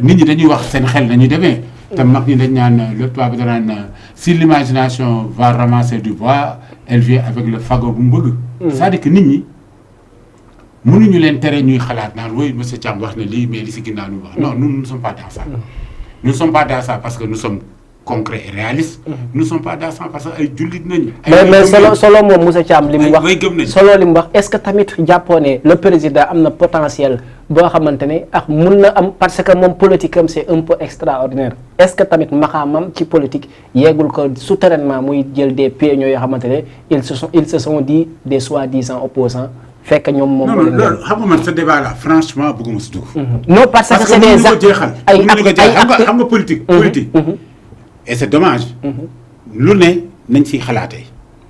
nit ñi dañuy wax seen xel nañuy demee. te mag ñi dañ naan le tubaab bi danaan si l'imagination va ramasser du bois elle vient avec le fagot bu mu bëgg. c'est-à-dire que nit ñi mënuñu leen tere ñuy xalaat naan oui monsieur Thiam wax na lii mais li si ginnaaw ñu wax non nous ne sommes pas dans ça. nous ne sommes pas dans ça parce que nous sommes concrets et réalistes. nous ne sommes pas dans ça parce que ay jullit nañu. mais solo moom monsieur Thiam li mu wax ay gëm nañu solo li mu wax est-ce que tamit jàppoo ne le président am na potentiel boo xamante ne ak mun na am parce que moom politique am c'est un peu extraordinaire est-ce que tamit maxaamam ci politique yeegul ko souterrainement muy jël des pieds yoo xamante ne ils se sont dit des soi-disant opposants fekk ñoom moom. non loolu xam nga man ce débat là franchement bëgguma si dugg. non parce que c'est des actes ay xam nga politique. politique. et c'est dommage. lu ne nañ siy xalaatee.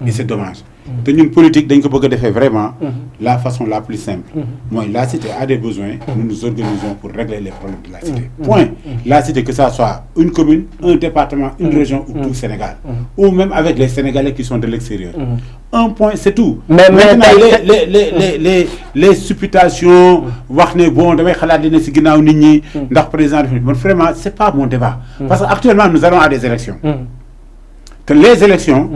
et c'est dommage. te ñun politique dañ ko bëgg a defee vraiment. la façon la plus simple. mooy la cité a des besoins. nous nous organisons pour régler les problèmes de la cité. point la cité que ça soit une commune un département une région ou tout Sénégal. ou même avec les Sénégalais qui sont de l'extérieur. un point c'est tout. mais maintenant les supputations wax ne bon damay xalaat li ne si ginnaaw nit ñi. ndax président de man vraiment c'est pas mon débat. parce que actuellement nous allons à des élections. te les élections.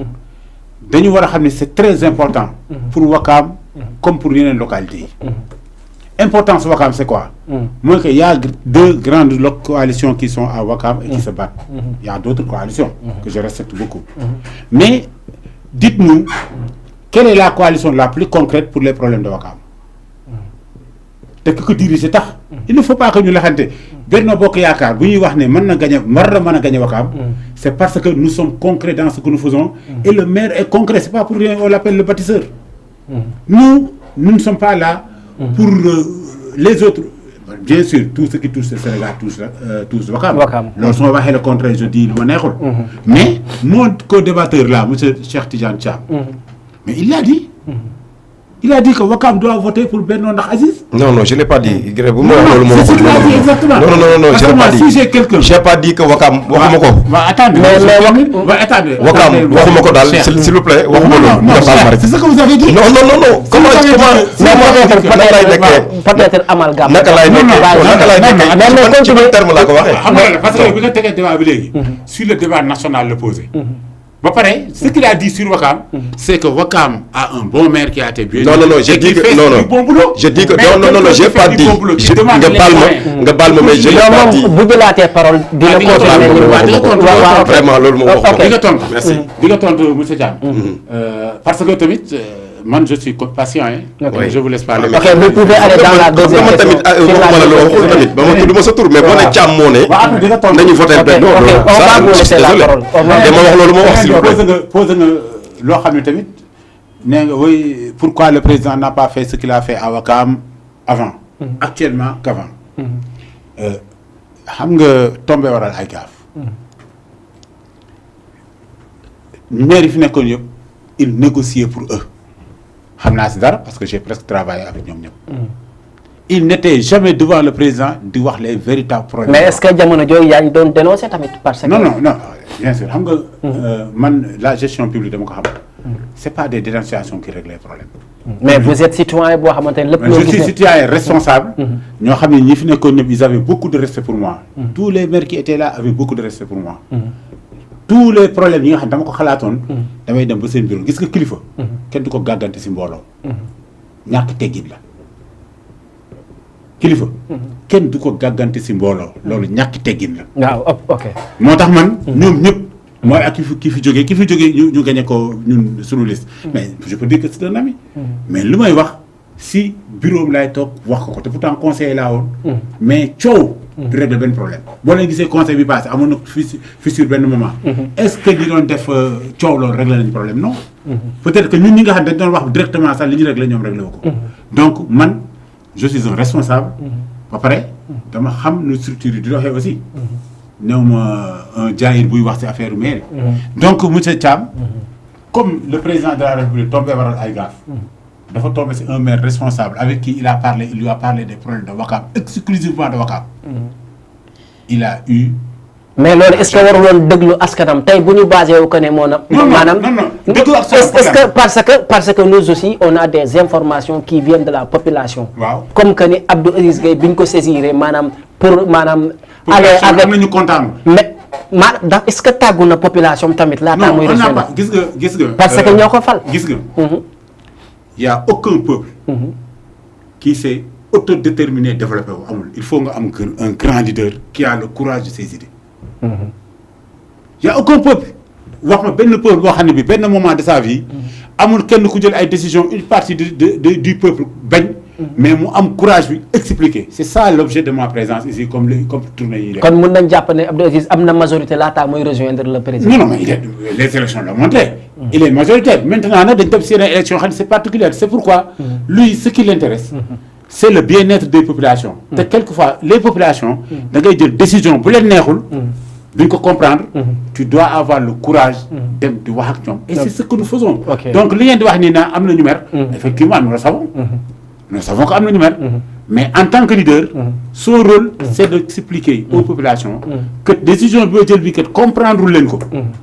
dañu war a xam ne c'est très important. pour Wakaam comme pour yeneen localités yi. importance Wakaam c'est quoi. mooy que y a deux grandes coalitions qui sont à Wakaam et qui se battent. il y a d'autres coalitions. que je respecte beaucoup. mais dites-nous quelle est la coalition la plus concrète pour les problèmes de Wakaam. te ki ko diriger tax. il ne faut pas que ñu laxante Benno Bokk Yaakaar bu ñuy wax ne mën na mën a gagner Wakaam. c'est parce que nous sommes concrets dans ce que nous faisons. et le maire est concret c'est pas pour rien on l'appelle le bâtisseur. nous ne sommes pas là. pour les autres. bien sûr tout ce qui touche le Sénégal touche Wakaam. loolu su ma waxee le contraire je dis lu ma neexul. mais mon co-débatteur là monsieur Cheikh Tidiane Thiam. mais il l'a dit. il a dit que Wakaam doit voter pour Benno ndax Aziz. non je l'ai pas dit. c'est ce qu'il a dit exactement. non je l'ai pas dit. si j'ai quelqu'un. j'ai pas dit que Wakaam waxuma ko. attendez attendez. Wakaam waxuma ko daal s'il vous plaît waxuma loolu. c'est ce que vous avez dit. non peut-être amalgame. naka laay nekkee ci ban terme laa ko waxee. xam nga parce que bi nga tegee débat bi léegi. sur le débat national le posé. ba pare ce qu'il a dit sur Wakaam. c'est que Wakaam a un bon maire qui a été bien. non j'ai dit que je dis que non j'ai pas dit nga baal ma mais je l'ai pas dit. bu jëlaatee parole dina ko vraiment loolu moom wax di nga tontu. merci di nga tontu monsieur Thiam. parce que tamit man je suis patient hein. je vous laisse parler. ok vous pouvez aller dans la deuxième question. waxuma la lu waxul tamit ba ma tudd ma sa tur mais boo ne Thiam moo ne. nañu voté Benno loolu ça désolé dama wax loolu moo wax s'il vous plaît. posé nga loo xam ne tamit nee nga oui pourquoi le président n'a pas fait ce qu'il a fait à Wakaam avant. actuellement qu'avant. xam nga tombé waral ay gaaf. maire yi fi nekkoon yëpp ils négociaient pour eux. xam naa si dara parce que j'ai presque travaillé avec ñoom ñëpp. il n'était jamais devant le président di wax les véritables problèmes. mais est-ce que jamono jooju yaa ngi doon dénoncer tamit parce que. non bien sûr xam nga. man la gestion publique dama ko xam. c'est pas des dénonciations qui règlent les problèmes. mais vous êtes citoyen boo xamante ne lépp loo je suis citoyen responsable. ñoo xam ne ñi fi nekkoon ñëpp ils avaient beaucoup de respect pour moi. tous les maires qui étaient là avaient beaucoup de respect pour moi. tous les problèmes yi nga xam ne dama ko xalaatoon. damay dem ba seen bureau gis nga kilifa. kenn du ko gàggante si mbooloo. ñàkk teggin la. kilifa. kenn du ko gàggante si mbooloo. loolu ñàkk teggin la. waaw ok. moo tax man. ñoom ñëpp. mooy ak ki fi jógee ñu gagné ko ñun suñu liste. mais je peux dire que c'est un ami. mais lu may wax si bureau am laay toog wax ko te pourtant conseiller laa woon. mais coow. du régler benn problème. boo leen gisee conseil bi passé amoon na fissure benn moment. est-ce que li doon def coow loolu régler nañu problème non. peut-être que ñun ñi nga xam dañ doon wax directement sax li ñu régler ñoom régler wu ko. donc man je suis un responsable. ba pare dama xam nu structure yi di doxee aussi. néew ma un jaayir buy wax ci affaire mairie. donc monsieur Thiam. comme le président de la République tombé waral ay gaaf. dafa tombé ci un maire responsable avec qui il lui a parlé des problèmes de Ouakam exclusivement de Ouakam. il a eu. mais loolu est-ce que waruloon déglu askanam tey bu ñu basé wu ko ne moo na. maanaam non déglu est-ce que parce que nous aussi on a des informations qui viennent de la population. waaw comme que ni Abdou Aziz Gueye bi ñu ko saisiré maanaam pour maanaam. aller avec am nañu kontaan. mais ndax est-ce que tàggu na population tamit laata muy. non gis nga. parce que ñoo ko fal. gis nga. y a aucun peuple. qui s'est autodéterminé développé wu amul il faut nga am un grand leader qui a le courage de ses idées. y a aucun peuple wax ma benn peuple boo xam ne bi benn moment de sa vie. amul kenn ku jël ay décisions une partie du peuple bañ. mais mu am courage bi expliquer c'est ça l'objet de ma présence ici comme tournée yi. kon mën nañ jàpp ne Abdou Aziz am na majorité laata mooy rejoindre le président. non mais les élections l'ont montré. il est majoritaire maintenant nag dañ dem si yeneen élections xam ne c'est particulier c'est pourquoi. lui ce qui l'intéresse. c'est le bien-être des populations. te quelquefois les populations. da ngay jël décision bu leen neexul. duñ ko comprendre. tu dois avoir le courage. dem di wax ak ñoom. et c'est ce que nous faisons. donc li ngeen di wax nii naa am na ñu mer. effectivement nous le savons. nous savons que am na ñu mer. mais en tant que leader. son rôle c'est d'expliquer aux populations. que décision bi jël bi kat comprendre leen ko.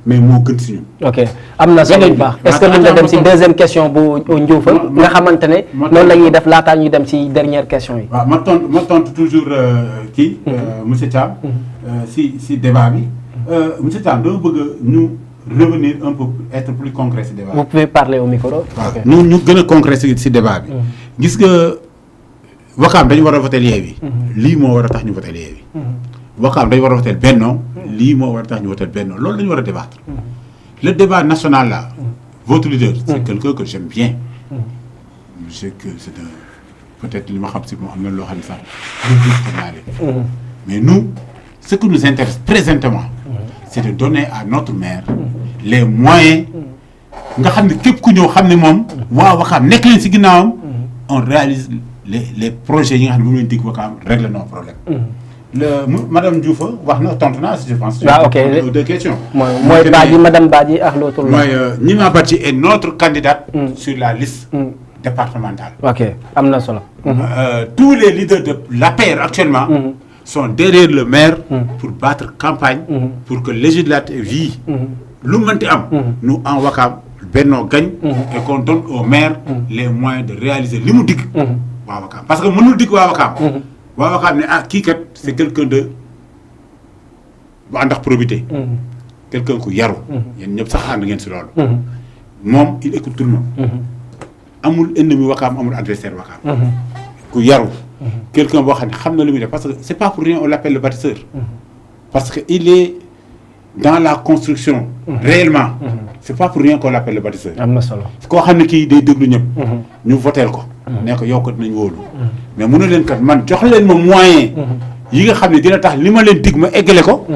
mais moo gën si ñun. ok am na solo bu baax est-ce que mën nga dem si deuxième question bu Ndioufa nga xamante ne loolu la ñuy def laataa ñuy dem si dernière question yi. waaw ma tontu toujours kii. monsieur Thiam. si débat bi. monsieur Thiam dama bëgg ñu revenir un peu être plus concret si débat bi. vous pouvez parler au micro. ok ñu gën a concret si débat bi. gis nga Ouakam dañu war a voter Yewwi. lii moo war a tax ñu voter Yewwi. Ouakam dañu war a voter Benno. lii moo war a tax ñu voter Benno loolu la ñu war a débattre. le débat national là. votre leader. c'est quelqu'un que j'aime bien. je sais que c'est peut-être li ma xam si moom am na loo xam ne sax. mais nous ce qui nous intéresse présentement. c'est de donner à notre maire. les moyens. nga xam ne képp ku ñëw xam ne moom. waa Ouakam nekk leen si ginnaawam. on réalise les projets yi nga xam ne moom la ñu dig Ouakam règle nos problèmes. madame Diouf wax na tontu naa je pense. waaw ok deux questions. mooy Badji madame Badji ak l'autre. mooy Gnima Badji est notre candidate. sur la liste. départementale. ok am na solo. tous les leaders de l'APR actuellement. sont derrière le maire. pour battre campagne. pour que législative yi. lu mënti am. nous en Ouakam Benno gagne. et qu'on donne au maire. les moyens de réaliser li mu dig. waa Ouakam parce que mënul dig waa Ouakam. waa Ouakam ne kii kat c'est quelqu'un de bu ànd ak probité. quelqu'un ku yaru. yéen ñëpp sax ànd ngeen si loolu. moom il écoute tout le monde. amul ennemi Ouakam amul adversaire Ouakam. ku yaru. quelqu'un boo xam na lu muy def parce que c'est pas pour rien on l'appelle le bâtisseur. parce que il est dans la construction. réellement. c'est pas pour rien qu'on l'appelle le bâtisseur. am na solo koo xam ne kii day déglu ñëpp. ñu voteel ko. ne ko yow kat nañ wóolu. mais mënu leen kat man jox leen ma moyen. yi nga xam ne dina tax li ma leen dig ma eggale ko.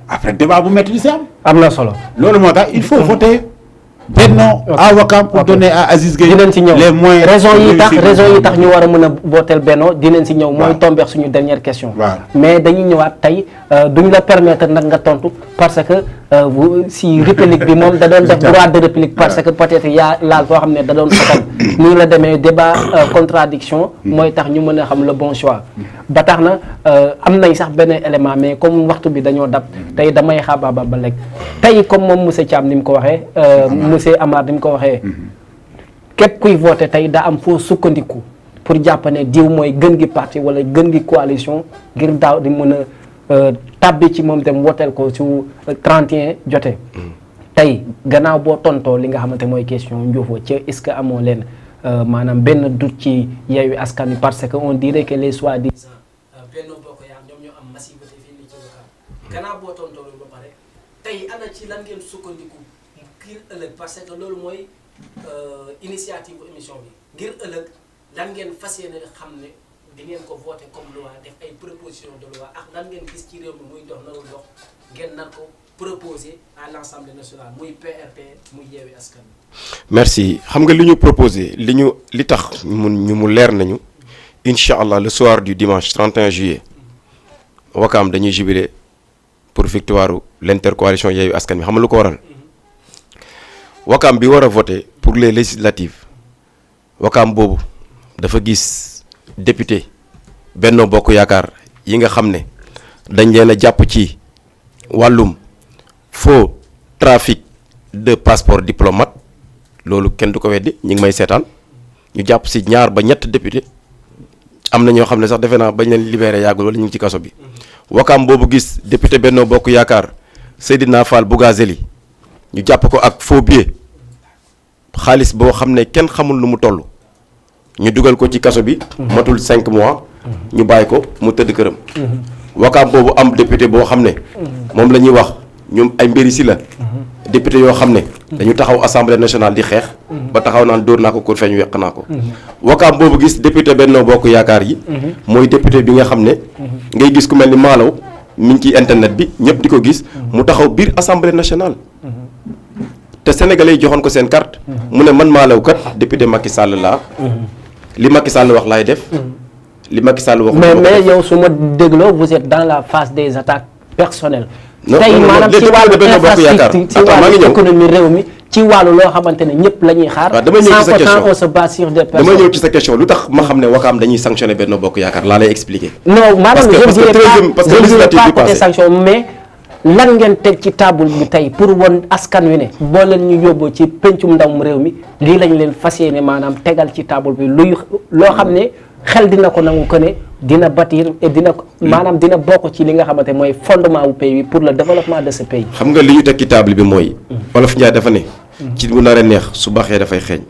après débat bu métti di si am. am na solo loolu moo tax il faut voter Benno à Ouakam pour donner à Aziz Gueye dinañ si ñëw les moyens. raison yi tax ñu war a mën a voter Benno dinañ si ñëw. mooy tombeex suñu dernière question. mais dañuy ñëwaat tey duñ la permettre nag nga tontu parce que si république bi moom da doon def droit de réplique parce que peut-être yaa laal foo xam ne da doon sotal nii la demee débat contradiction mooy tax ñu mën a xam le bon choix. ba tax na am nañ sax benn élément mais comme waxtu bi dañoo dab tey damay xaabaabal ba lekk tey comme moom monsieur Thiam ni mu ko waxee monsieur Amar ni mu ko waxee képp kuy voté tey daa am foo sukkandiku pour jàpp ne diw mooy gën gi parti wala gën gi coalition ngir daaw di mën a tàbbi ci moom tam woteel ko su 31 jotee tey gannaaw boo tontoo li nga xamante mooy question Ndiofo ci est-ce que amoo leen maanaam benn doute ci Yewwi Askan Wi parce que on dirait que les soi-disant Benno Bokk Yaakaar ñoom ñoo am massivité fii nii ci Ouakam gannaaw boo tontoo loolu ba pare tey ana ci lan ngeen sukkandiku ngir ëllëg parce que loolu mooy initiative bu émission bi ngir ëllëg lan ngeen fas yéene xam ne di ngeen ko voté comme loi def ay proposition de loi ak lan ngeen gis ci réew mi muy dox narul dox ngeen nar ko proposer à l'Assemblée nationale muy PRP muy Yewwi Askan Wi. merci xam nga li ñu proposé li tax mu leer nañu incha allah le soir du dimanche 31 juillet Ouakam dañuy jubilé pour victoire l'intercoalition Yewwi Askan Wi xam nga lu ko waral Ouakam bi war a voté pour les législatives Ouakam boobu dafa gis député Benno Bokk Yaakaar yi nga xam ne dañ leen a jàpp ci wàllum faux trafic de passeport diplomate loolu kenn du ko weddi ñi ngi may seetaan ñu jàpp si 2 ba 3 député am na ñoo xam ne sax defe naa bañ leen libéré yàggul wala ñu ngi ci kaso bi. Ouakam boobu gis député Benno Bokk Yaakaar Seydina Fall Bougazeli ñu jàpp ko ak faux billet xaalis boo xam ne kenn xamul lu mu toll ñu dugal ko ci kaso bi. matul 5 mois. ñu bàyyi ko mu tëdd këram. Ouakam boobu am député boo xam ne. moom la ñuy wax ñoom ay mbiri si la. député yoo xam ne. dañu taxaw assemblée nationale di xeex. ba taxaw naan dóor naa ko kur feeñ weq naa ko. Ouakam boobu gis député Benno Bokk Yaakaar yi. mooy député bi nga xam ne. ngay gis ku mel ni Malaw mi ngi ci internet bi ñëpp di ko gis. mu taxaw biir assemblée nationale. te sénégalais yi joxoon ko seen carte. mu ne man Malaw kat député Macky Sall laa. li Macky Sall wax laay def. li Macky Sall wax. mais yow su ma dégloo vous êtes dans la phase des attaques personnelles. non tey maanaam ci wàllu infrastructure ci wàllu économie réew mi ci wàllu loo xamante ne ñëpp la ñuy xaar. waaw damay ñëw ci sa question on se base sur des personnes. damay ñëw ci sa question lu tax ma xam ne Ouakam dañuy sanctionner Benno Bokk Yaakaar laa lay expliquer. non maanaam parce que législative bi passé sanction mais lan ngeen teg ci table bi tey pour won askan wi ne boo leen ñu yóbboo ci pencum ndawum réew mi lii lañ leen fas yéene maanaam tegal ci table bi luy loo xam ne xel dina ko nangu ko ne dina bâtir et dina maanaam dina bokk ci li nga xamante mooy fondement wu pays bi pour le développement de ce pays. xam nga li ñu teg ci table bi mooy. Wolof Njaay dafa ne. ci bu naree neex su baxee dafay xeeñ.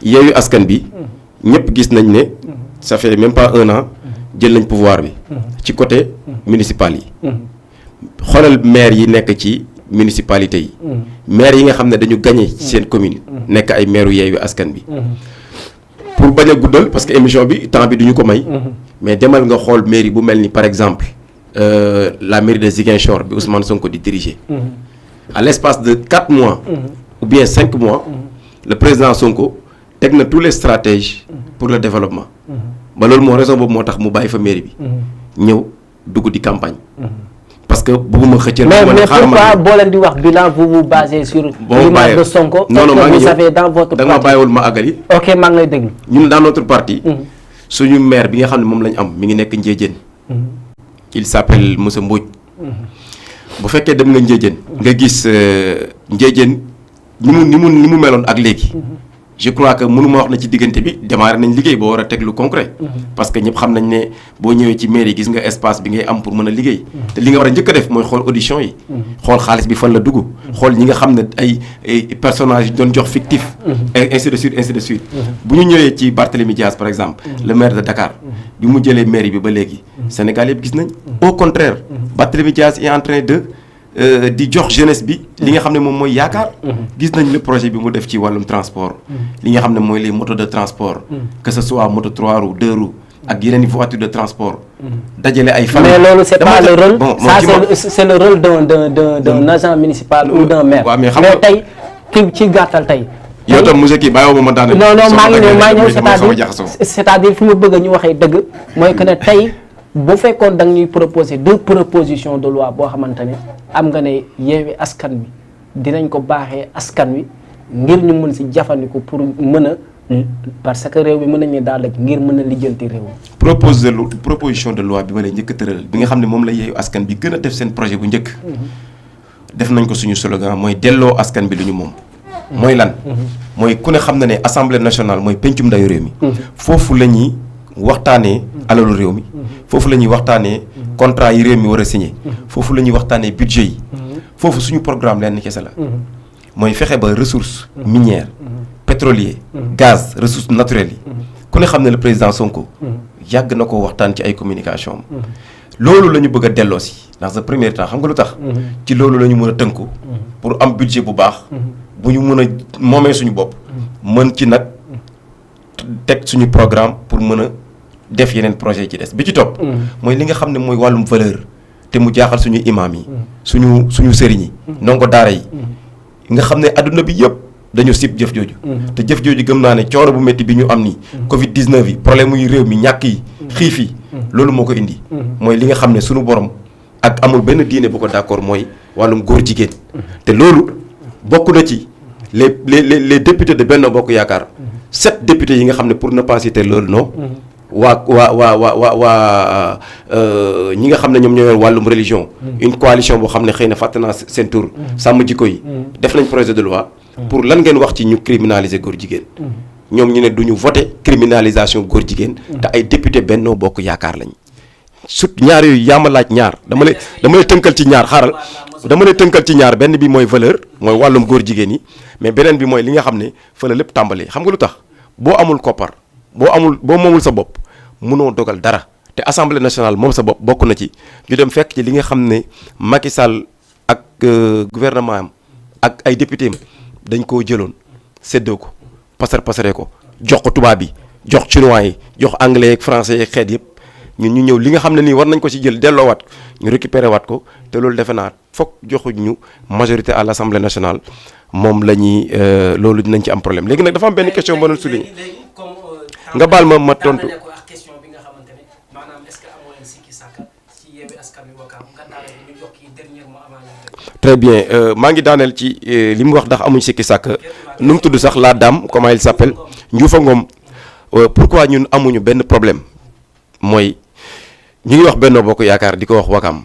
Yewwi Askan bi ñëpp gis nañ ne. ça fait même pas 1 an jël nañ pouvoir bi. ci côté municipal yi. xoolal maire yi nekk ci municipalité yi. maire yi nga xam ne dañu gagné ci seen commune. nekk ay maire yu Yewwi Askan bi. pour bañ a guddal parce que émission bi temps bi duñu ko may. mais demal nga xool mairie bu mel ni par exemple la mairie de Ziguinchor bi Ousmane Sonko di diriger. à l'espace de 4 mois. ou bien 5 mois. le président Sonko teg na tous les stratèges pour le développement. ba loolu moo raison boobu moo tax mu bàyyi fa mairie bi. ñëw dugg di campagne. parce que bëgguma xëccal. mais pourquoi boo leen di wax bilan vous vous basez sur l'image de Sonko. non maa ngi vous avez dans votre parti da nga ma bàyyiwul ma àggali. ok maa ngi lay déglu. ñun dans notre parti. suñu maire bi nga xam ne moom la ñu am mi ngi nekk Ndiédiène. il s'appelle monsieur Mbodj. bu fekkee dem nga Ndiédiène. nga gis Ndiédiène ni mu meloon ak léegi. je crois que mënuma wax na ci diggante bi démarré nañ liggéey boo war a teg lu concret. parce que ñëpp xam nañ ne boo ñëwee ci mairie gis nga espace bi ngay am pour mën a liggéey. te li nga war a njëkk a def mooy xool audition yi. xool xaalis bi fan la dugg. xool ñi nga xam ne ay personnages doon jox fictif. ainsi de suite ainsi de suite. bu ñu ñëwee ci Barthélémy Dias par exemple. le maire de Dakar. bi mu jëlee mairie bi ba léegi. Sénégal yëpp gis nañ. au contraire Barthélémy Dias est en train de. di jox jeunesse bi li nga xam ne moom mooy yaakaar. gis nañ le projet bi mu def ci wàllum transport. li nga xam ne mooy les motos de transport. que ce soit moto 3 roues 2 roues ak yeneen i voitures de transport. dajale ay famille. mais loolu c'est pas le rôle. bon ça c'est le rôle d'un agent municipal ou d'un maire. waaw mais tey ci gàttal tey. yow tam monsieur kii bàyyi ma daane. non maa ngi ñëw c'est-à-dire fi ma bëgg ñu waxee dëgg mooy que ne tey bu fekkoon da nga ñuy proposer 2 propositions de loi boo xamante ne am nga ne Yewwi Askan Wi dinañ ko baaxee askan wi ngir ñu mën si jafandiku pour mën a parce que réew mi mën nañu daal ngir mën a lijjanti réew mi. proposition de loi bi ma lay njëkk a tëral bi nga xam ne moom la Yewwi Askan bi gën a def seen projet bu njëkk. def nañ ko suñu slogan mooy delloo askan bi lu ñu moom. mooy lan. mooy ku ne xam na ne assemblée nationale mooy pencum ndayu réew mi. foofu la ñuy waxtaanee alalu réew mi. foofu la ñuy waxtaanee contrat yi réew mi war a signé. foofu la ñuy waxtaanee budget yi. foofu suñu programme lenn kese la. mooy fexe ba ressources minières. pétrolier gaz ressources naturelles yi. ku ne xam ne le président Sonko. yàgg na ko waxtaan ci ay communication am. loolu la ñu bëgg a delloo si dans un premier temps xam nga lu tax. ci loolu la ñu mën a tënku. pour am budget bu baax. bu ñu mën a moomee suñu bopp. mën ci nag teg suñu programme pour mën a def yeneen projet yi ci des bi ci topp. mooy li nga xam ne mooy wàllum valeur te mu jaaxal suñu imaam yi. suñu sëriñ yi. ndongo daara yi. nga xam ne adduna bi yëpp dañu sib jëf jooju. te jëf jooju gëm naa ne coono bu métti bi ñu am nii. Covid 19 yi problème yu réew mi ñàkk yi. xiif yi loolu moo ko indi. mooy li nga xam ne suñu borom ak amul benn diine bu ko d'accord mooy wàllum góor jigéen. te loolu bokk na ci les députés de Benno Bokk Yaakaar 7 députés yi nga xam ne pour ne pas citer loolu non. waa ñi nga xam ne ñoom ñoo yor wàllum religion. une coalition boo xam ne xëy na fàtte naa seen tur. sàmm jikko yi. def nañ projet de loi. pour lan ngeen wax ci ñu criminaliser góor jigéen. ñoom ñu ne du ñu voter criminalisation góor jigéen. te ay député Benno Bokk Yaakaar lañ. surtout ñaar yooyu yaa ma laaj ñaar dama lay tënkal ci ñaar xaaral dama lay tënkal ci ñaar benn bi mooy valeur mooy wàllum góor jigéen yi mais beneen bi mooy li nga xam ne fa la lépp tàmbalee xam nga lu tax boo amul koppar boo moomul sa bopp mënoo dogal dara te assemblée nationale moom sa bopp bokk na ci ñu dem fekk ci li nga xam ne Macky Sall ak gouvernement am ak ay député am dañ koo jëloon séddoo ko pasaree ko jox ko tubaab bi jox chinois yi jox anglais ak français yeeg xeet yëpp ñun ñu ñëw li nga xam ne nii war nañ ko ci jël delloowaat ñu récupérer waat ko te loolu defe naa foog joxuñ ñu majorité à l'Assemblée nationale moom la ñuy loolu dinañ ci am problème léegi nag dafa am benn question boo doon souligner nga baal ma tontu. très bien maa ngi daaneel ci li mu wax ndax amuñ sikki sàkk nu mu tudd sax la dame comment elle s'appelle Ndioufa Ngom pourquoi ñun amuñu benn problème mooy ñu ngi wax Benno Bokk Yaakaar di ko wax Wakam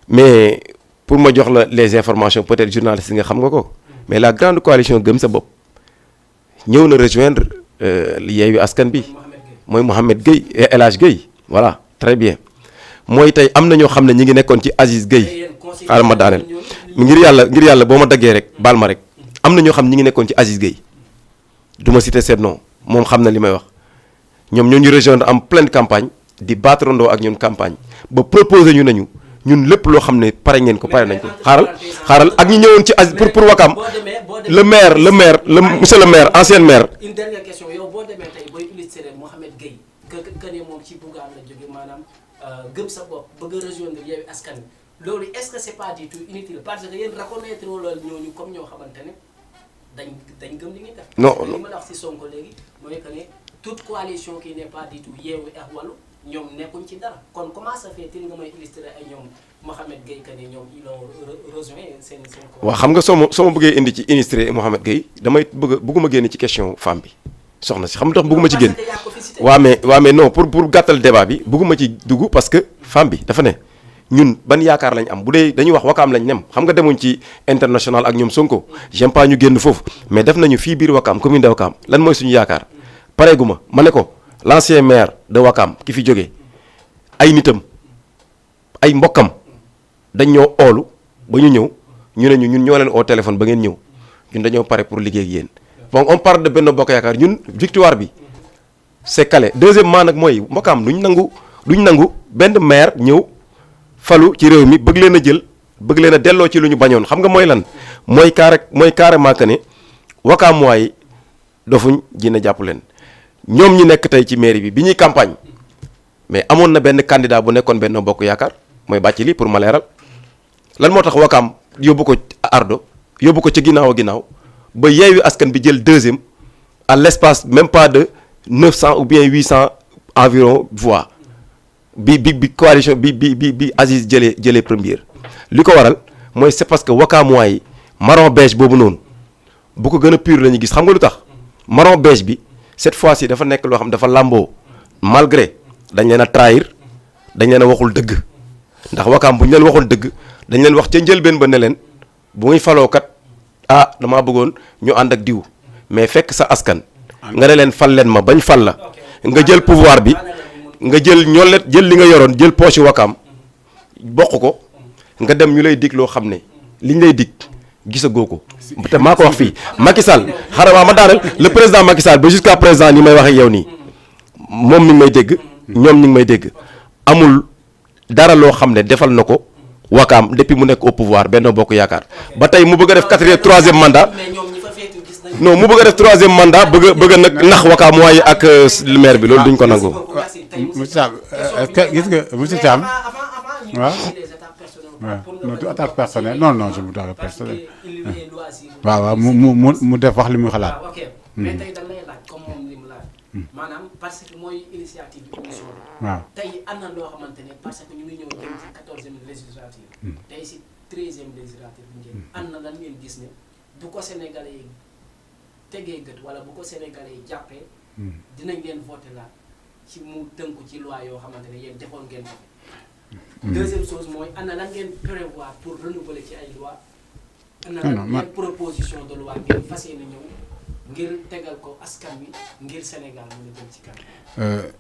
mais pour ma jox la les informations peut-être journalistes nga xam nga ko mais la grande coalition Gëm Sa Bopp ñëw na rejoindre Yewwi Askan bi mooy Mohamed Gueye et El Hadj Gueye voilà très bien mooy tey am na ñoo xam ne ñi ngi nekkoon ci Aziz Gueye xaaral ma daaneel ngir yàlla boo ma daggee rek baal ma rek am na ñoo xam ñi ngi nekkoon ci Aziz Gueye du ma citer seen nom moom xam na li may wax ñoom ñoo ñu rejoindre en pleine campagne di battrandoo ak ñun campagne ba proposé ñu nañu ñun lépp loo xam ne pare ngeen ko pare nañ ko xaaral ak ñi ñëwoon ci Aziz pour Wakam le maire monsieur le maire ancien maire. une dernière question yow boo demee tey booy illustrer Mohamed Gueye que ne moom ci Bougane la jóge maanaam gëm sa bopp bëgg a rejoindre Yewwi Askan Wi loolu est-ce que c'est pas du tout inutile parce que yéen reconnaître loolu ñooñu comme ñoo xamante ne dañ gëm li ñuy def. non li ma la wax ci Sonko léegi mooy que ne toute coalition qui n'est pas du tout Yewwi ak Wallu ñoom nekkuñ ci dara kon comment ça fait-il nga may illustrer ay ñoom Mohamed Gueye que ne ñoom ils ont rejoint seen. waaw xam nga soo ma bëggee indi ci illustré Mohamed Gueye damay bëgguma génne ci question femme bi soxna si xam nga tax bëgguma ci génn. waaw mais non pour gàttal débat bi bëgguma ci dugg parce que femme bi dafa ne ñun ban yaakaar lañ am bu dee dañuy wax Wakaam lañ nem xam nga demuñ ci international ak ñoom Sonko j'aime pas ñu génn foofu mais def nañu fii biir Wakaam commune de Wakaam lan mooy suñu yaakaar pareeguma ma ne ko l'ancien maire de Wakaam ki fi jógee ay nitam ay mbokkam dañ ñoo oolu ba ñu ñëw ñu ne ñun ñoo leen oo téléphone ba ngeen ñëw ñun dañoo pare pour liggéey ak yéen donc on parle de Benno Bokk Yaakaar ñun victoire bi c'est calé deuxièmement nag mooy Wakaam duñ nangu benn maire ñëw falu ci réew mi bëgg leen a jël bëgg leen a delloo ci lu ñu bañoon xam nga mooy lan mooy carrément que ne Wakaam waay dofuñ dina jàpp leen ñoom ñi nekk tey ci mairie bi ñuy campagne mais amoon na benn candidat bu nekkoon Benno Bokk Yaakaar mooy Bathily pour ma leeral lan moo tax Wakaam yóbbu ko Ardo yóbbu ko ca ginnaaw ba Yewwi Askan bi jël deuxième à l'espace même pas de 900 ou bien 800 environ voix bi coalition bi Aziz jëlee première li ko waral mooy c'est parce que Wakamois yi marron beige boobu noonu bu ko gën a pur la ñu gis xam nga lu tax marron beige bi cette fois-ci dafa nekk loo xam dafa làmboo malgré dañ leen a trahir dañ leen a waxul dëgg ndax Wakaam bu ñu leen waxoon dëgg dañ leen wax ca njëlbeen ba ne leen bu muy faloo kat damaa bëggoon ñu ànd ak diw mais fekk sa askan nga ne leen fal leen ma bañ fal la nga jël pouvoir bi nga jël ñollet jël li nga yoroon jël poche Wakaam bokk ko nga dem ñu lay dig loo xam ne liñ lay dig gisagoo ko te maa ko wax fii Macky Sall xaaral ma daaneel le président Macky Sall ba jusqu'à présent ni may wax ak yow nii moom mi ngi may dégg ñoom ñu ngi may dégg amul dara loo xam ne defal na ko Wakaam depuis mu nekk au pouvoir Benno Bokk Yaakaar ba tey mu bëgg a def troisième mandat non mu bëgg a def troisième mandat bëgg a nag nax Wakaam waaye ak maire bi loolu duñ ko nangu. monsieur Thiam gis nga monsieur Thiam waaw. non du attaque personnelle non je me dois personnel waaw mu def wax li muy xalaat. mais tey dañ lay laaj comme moom li mu laaj. maanaam parce que mooy initiative bi émission bi. waaw tey am na loo xamante ne parce que ñu ngi ñëw jëm ci 14e législature. tey si 13e législature bi ngeen. am na lan ngeen gis ne bu ko Sénégalais yi tegee gët wala bu ko Sénégalais yi jàppee. dinañ leen voté la ci mu tënku ci loi yoo xamante ne yéen defoon ngeen ko. deuxième chose mooy ana lan ngeen prévoir pour renouveler ci ay loi ana lan proposition de loi ngeen fas yéene ñëw ngir tegal ko askan wi ngir Sénégal mën a jëm ci kanam.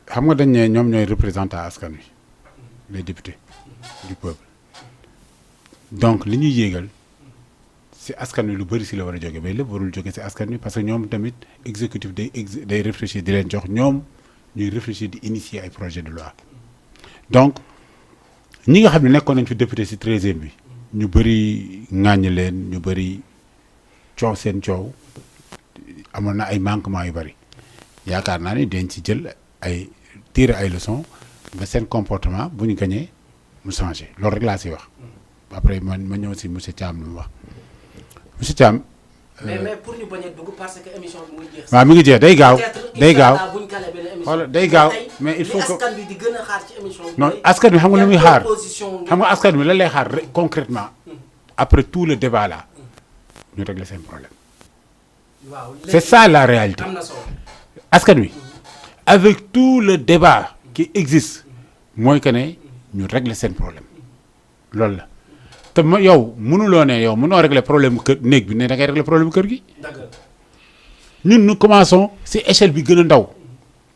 xam nga dañ ne ñoom ñooy représentant askan wi les députés du peuple donc li ñuy yéegal si askan wi lu bëri si la war a jóge mais lépp warul jóge si askan wi parce que ñoom tamit exécutif day réfléchir di leen jox ñoom ñuy réfléchir di initier ay projet de loi. donc ñi nga xam ne nekkoon nañ fi député si 13e bi ñu bëri ŋàññ leen ñu bëri coow seen coow amoon na ay manquements yu bëri yaakaar naa ni dañ ci jël ay tirer ay leçons ba seen comportement bu ñu gañee mu changé loolu rek laa si wax après ma ñëw si monsieur Thiam lu mu wax monsieur Thiam. mais pour ñu bañ a dugg parce que émission bi muy jeex. waaw mi ngi jeex day gaaw day gaaw. xoolal day gaaw mais il faut que askan bi di gën a xaar ci émission bi. non askan bi xam nga lu muy xaar xam nga askan bi lan lay xaar concrètement après tout le débat là ñu régler seen problème. waaw c'est ça la réalité. am na solo askan wi avec tout le débat qui existe mooy que ne ñu régler seen problème loolu la te yow mënuloo ne yow mënoo régler problème kër néeg bi ne da ngay régler problème kër gi. ñun nous commençons ci échelle bi gën a ndaw.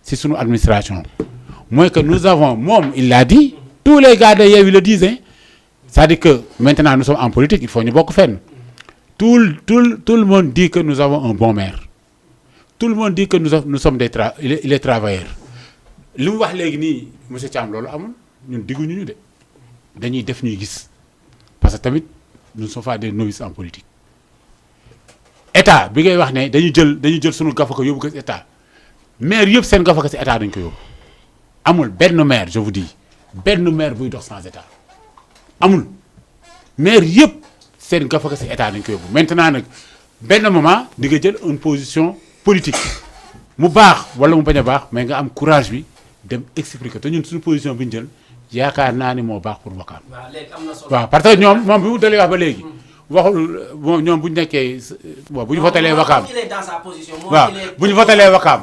c'est sunu administration mooy que nous avons moom il l'a dit tous les gars de Yewwi le disent c'est-à-dire que maintenant nous sommes en politique il faut ñu bokk fenn tout le monde dit que nous avons un bon maire tout le monde dit que nous sommes il est travailleurs li mu wax léegi nii monsieur Thiam loolu amul ñun digguñu ñu de dañuy def ñuy gis parce que tamit nous ne sommes pas des novices en politique état bi ngay wax ne dañu jël sunu gafaka yóbbu ko état maire yëpp seen gafaka si état dañ ko yóbbu amul benn maire je vous dis benn maire buy dox sans état amul maire yëpp seen gafaka si état dañ ko yóbbu maintenant nag benn moment di nga jël une position politique mu baax wala mu bañ a baax mais nga am courage bi dem expliquer te ñun suñu position bi ñu jël yaakaar naa ni moo baax pour Wakaam. waaw léegi am na solo waaw parce que ñoom moom bi mu dalee wax ba léegi. waxul moom ñoom bu ñu nekkee bon bu ñu votalee Wakaam waaw bu ñu votalee Wakaam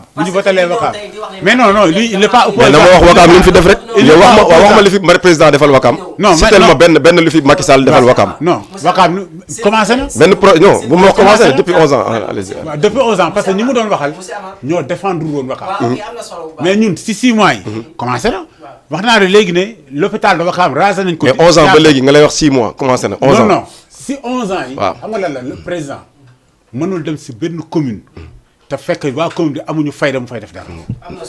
mais non lui il n'est pas opposé. mais dama wax Wakaam li mu fi def rek. yow wax ma li fi président defal Wakaam. non si tellement benn li fi Macky Sall defal Wakaam. non Wakaam commencé na. benn non bu ma wax commencé na depuis 11 ans allez-y. waaw depuis 11 ans parce que ñi mu doon waxal ñoo défendre woon Wakaam. mais ñun si 6 mois yi. commencé na. wax naa ne léegi ne l'hôpital de Wakaam rasé nañ ko. mais 11 ans ba léegi nga lay wax 6 mois commencé na 11 ans. non si 11 ans yi. waaw xam nga lan la le président mënul dem si benn commune te fekk waa commune bi amuñu fayda mu fay def dara.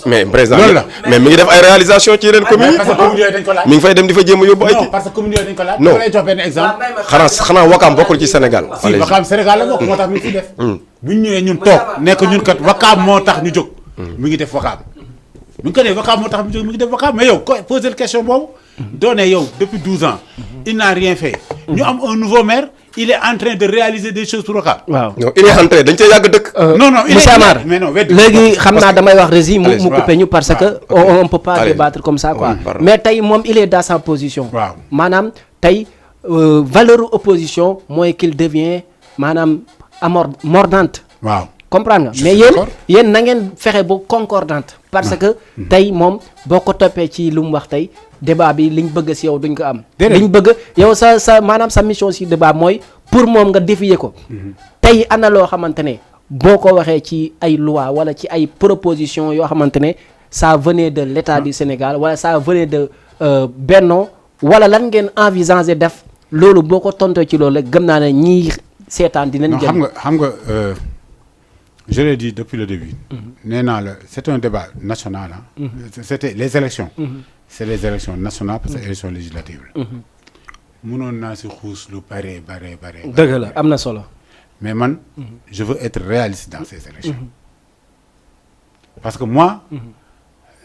mais président loolu la mais mi ngi def ay réalisation ci yeneen commune parce que commune yooyu dañ ko laaj. mi ngi fay dem di fa jéem a yóbbu ay non parce que commune yooyu dañ ko laaj. non dama lay jox benn exemple. xanaa Wakaam bokkul ci Sénégal. si Wakaam Sénégal la bokk moo tax mi ngi ciy def. bu ñu ñëwee ñun toog nekk ñun kat Wakaam moo tax ñu jóg. mi ngi def Wakaam. bu ñu ko nee Wakaam moo tax ñu jóg mi ngi def Wakaam mais yow ko poser question boobu. doo ne yow depuis 12 ans. il n'a rien fait. ñu am un nouveau maire. il est en train de réaliser des choses pour Ouakam. waaw non il est en train dañ cee yàgg dëkk. non non monsieur Amar mais non léegi xam naa damay wax rési mu Allez, coupé ñu parce que on peut pas Allez. débattre comme ça quoi pardon. mais tey moom il est dans sa position waaw maanaam tey valeur opposition mooy qu'il devient maanaam mordante waaw comprendre nga Je mais suis yéen d'accord. yéen na ngeen fexe ba concordante parce que tey moom boo ko toppee ci lu mu wax tey débat bi liñ bëgg si yow duñ ko am Déedéet. liñ bëgg yow sa maanaam sa mission si débat mooy pour moom nga défier ko tey ana loo xamante ne boo ko waxee ci ay loi wala ci ay proposition yoo xamante ne ça venait de l'état du Sénégal wala ça venait de Benno wala lan ngeen envisager def loolu boo ko tontoo ci loolu rek gëm naa ne ñii seetaan dinañ non jëm xam nga je l'ai dit depuis le début. nee naa la c'est un débat national ah. C'était les élections. C'est les élections nationales parce que élections législatives la. mënoon naa si xuus lu bare. dëgg la am na solo. mais man je veux être réaliste dans ces élections. parce que moi.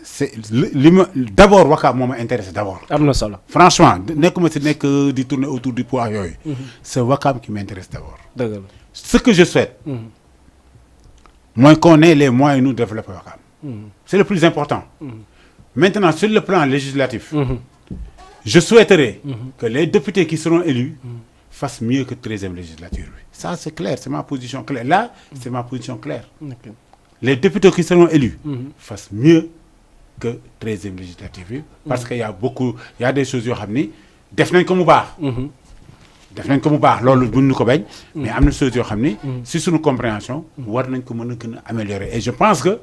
c'est li ma d'abord Ouakam moo ma intéressé d'abord. am na solo. franchement nekkuma si nekk di tourner autour du poids yooyu. c'est Ouakam qui m'intéresse d'abord. dëgg la. ce que je souhaite. mooy qu'on ait les moyens nous de développer Ouakam. c'est le plus important. Maintenant sur le plan législatif. je souhaiterais que les députés qui seront élus fassent mieux que 13e législature bi. Ça c'est clair, c'est ma position claire. Là, c'est ma position claire. Okay. Les députés qui seront élus fassent mieux que 13e législature bi. Parce qu'il y a beaucoup, il y a des choses yoo xam ni def nañ ko mu baax. def nañ ko mu baax loolu buñ ñu ko bañ. mais am na choses yoo xam ni. si suñu compréhension. war nañ ko mën a gën a améliorer et je pense que.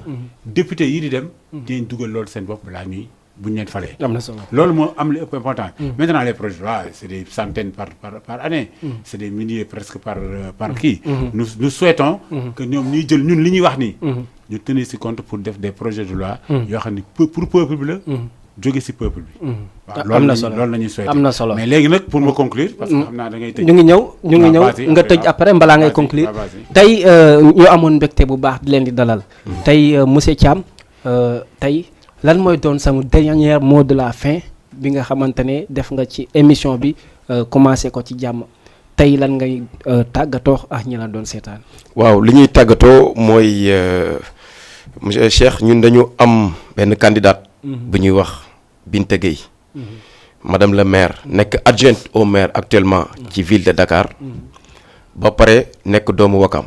député yi di dem. dinañ dugal loolu seen bopp balaa ñuy buñ leen falee. am na solo loolu moo am li ëpp important. maintenant les projets là c'est des centaines par année. c'est des milliers presque par kii. nous souhaitons. que ñoom ñuy jël ñun li ñuy wax nii. ñu tenir ci compte pour def des projets de loi. yoo xam ni pour peuple bi la. jóge ci peuple bi. waaw am na solo loolu la ñuy souhaiter. am na solo mais léegi nag pour me conclure. parce que xam naa da ngay tëj. ñu ngi ñëw nga tëj après balaa ngay conclure. tey ñu amoon mbégte bu baax di leen di dalal. tey monsieur Thiam tey lan mooy doon sama dernier mot de la fin bi nga xamante ne def nga ci émission bi commencé ko ci jàmm tey lan ngay tàggatoo ak ñi la doon seetaan. waaw li ñuy tàggatoo mooy monsieur Cheikh ñun dañu am benn candidate. bu ñuy wax Binta Gueye. madame le maire nekk adjointe au maire actuellement ci ville de Dakar. ba pare nekk doomu Ouakam.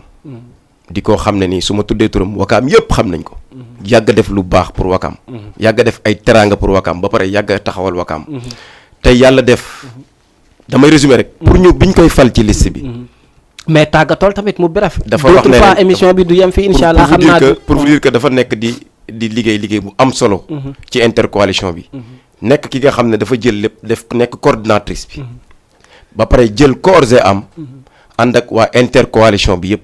di ko xam ne nii su ma tuddee turam Ouakam yëpp xam nañ ko. yàgg def lu baax pour Ouakam. yàgg def ay teraanga pour Ouakam ba pare yàgg taxawal Ouakam. tey yàlla def damay résumer rek. pour ñu biñ koy fal ci liste bi. mais tàggatool tamit mu bref. dafa wax ne fois émission bi du yem fii incha allah xam naa pour vous dire que dafa nekk di liggéey bu am solo. ci intercoalition bi. nekk ki nga xam ne dafa jël lépp def nekk coordinatrice bi. ba pare jël corps et âme. ànd ak waa intercoalition bi yëpp.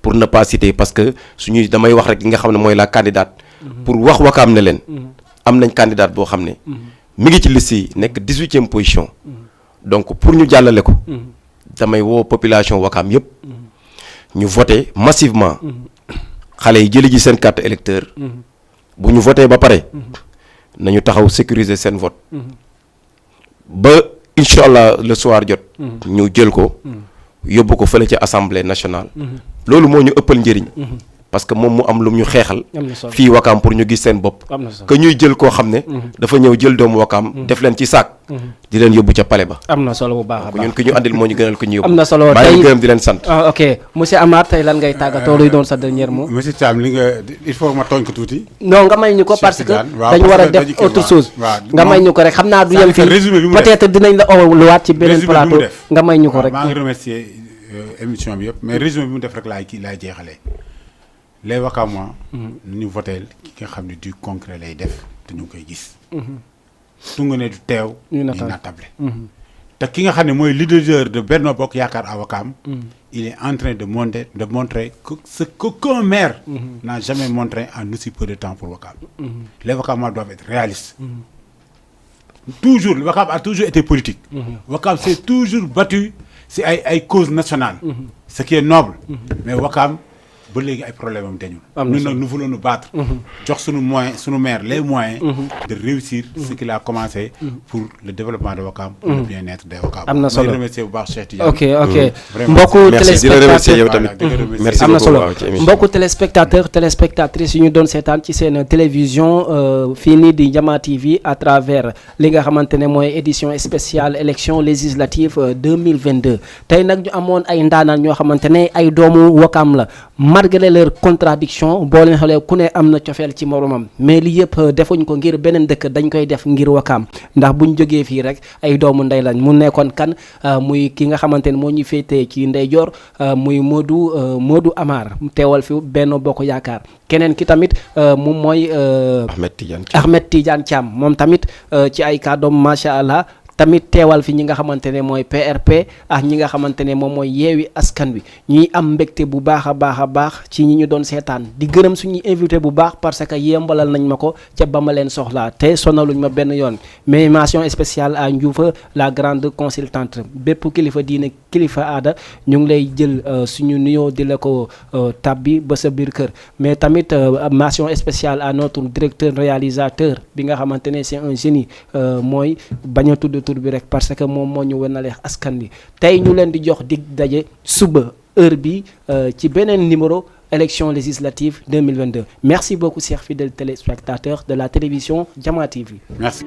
pour ne pas citer parce que suñuy damay wax rek li nga xam ne mooy la candidate. pour wax Ouakam ne leen. am nañ candidate boo xam ne. mi ngi ci liste yi nekk 18e position. donc pour ñu jàllale ko. damay woo population Ouakam yëpp. ñu voté massivement. xale yi jëli ji seen carte électeur. bu ñu voté ba pare. nañu taxaw sécuriser seen vote. ba incha allah le soir jot. ñu jël ko. yóbbu ko fële ci assemblée nationale. loolu moo ñu ëppal njëriñ. parce que moom mu am lu ñu xeexal. fii Ouakam pour ñu gis seen bopp. que ñuy jël koo xam ne. dafa ñëw jël doomu Ouakam. def leen ci saak. di leen yóbbu ca palais ba. am na solo bu baax a baax ñun ki ñu andil moo ñu gënal ko ñu yóbbu. am na solo maa ngi gërëm di leen sant. ok monsieur Amar tey lan ngay tàggatoo luy doon sa dernier mot. monsieur Thiam li nga il faut ma tooñ ko tuuti. non nga may ñu ko parce que dañu war a def autre chose. nga may ñu ko rek xam naa du yem fii peut-être dinañ la luwaat ci beneen plateau nga may ñu ko rek. maa ngi remercier émission bi yëpp mais résumé bi mu def rek laay jeexalee. les Ouakamois ñu voteel ki nga xam ne du concret lay def te ñu ngi koy gis. tunga ne du teew. ñu natable te ki nga xam ne mooy leader de Benno Bokk Yaakaar à Ouakam. il est en train de montrer que ce qu'aucun maire n'a jamais montré en aussi peu de temps pour Ouakam. Les Ouakamois doivent être réalistes. Toujours Ouakam a toujours été politique. Ouakam s'est toujours battu si ay causes nationales. Ce qui est noble. Mais Ouakam ba léegi ay problème am dañul. am nous voulons nous battre. jox sunu moyen sunu maire les moyens. de réussir ce qu'il a commencé. pour le développement de Ouakam. pour le bien-être des Ouakam. am na solo may remercier bu baax Cheikh Tidiane. ok vraiment mbokku merci di la remercier yow tamit. merci am na beaucoup solo waaw ci émission mbokku téléspectateurs téléspectatrices yu ñu doon seetaan ci seen télévision fii nii di Jama TV à travers li nga xamante ne mooy édition spéciale élection législative 2022 tey nag ñu amoon ay ndaanaan ñoo xamante ne ay doomu Ouakam la malgré leur contradiction boo leen xoolee ku ne am na cofeel ci moromam mais li yëpp defuñ ko ngir beneen dëkk dañ koy def ngir Ouakam ndax buñ jógee fii rek ay doomu ndey lañ mu nekkoon kan muy ki nga xamante ne moo ñu féetee ci ndeyjoor muy Modou Amar teewal fi Benno Bokk Yaakaar keneen ki tamit moom mooy Ahmed Tidiane Thiam moom tamit ci ay kàddoom macha allah tamit teewal fi ñi nga xamante ne mooy PRP ak ñi nga xamante ne moom mooy yeewi askan wi ñuy am mbégte bu baax a baax ci ñi ñu doon seetaan di gërëm suñuy invité bu baax parce que yembalal nañ ma ko ca ba ma leen soxlaa te sonaluñ ma benn yoon mais mention spéciale à Ndioufa la grande consultante bépp kilifa diine kilifa aada ñu ngi lay jël suñu nuyoo di la ko tabbi ba sa biir kër mais tamit mention spéciale à notre directeur réalisateur bi nga xamante ne c'est un génie mooy bañ a tudd tur bi rek parce que moom moo ñu wënaleex askan bi tey ñu leen di jox dig daje suba heure bi ci beneen numéro élection législative 2022 merci beaucoup chers fidèles téléspectateurs de la télévision Jama TV. Merci.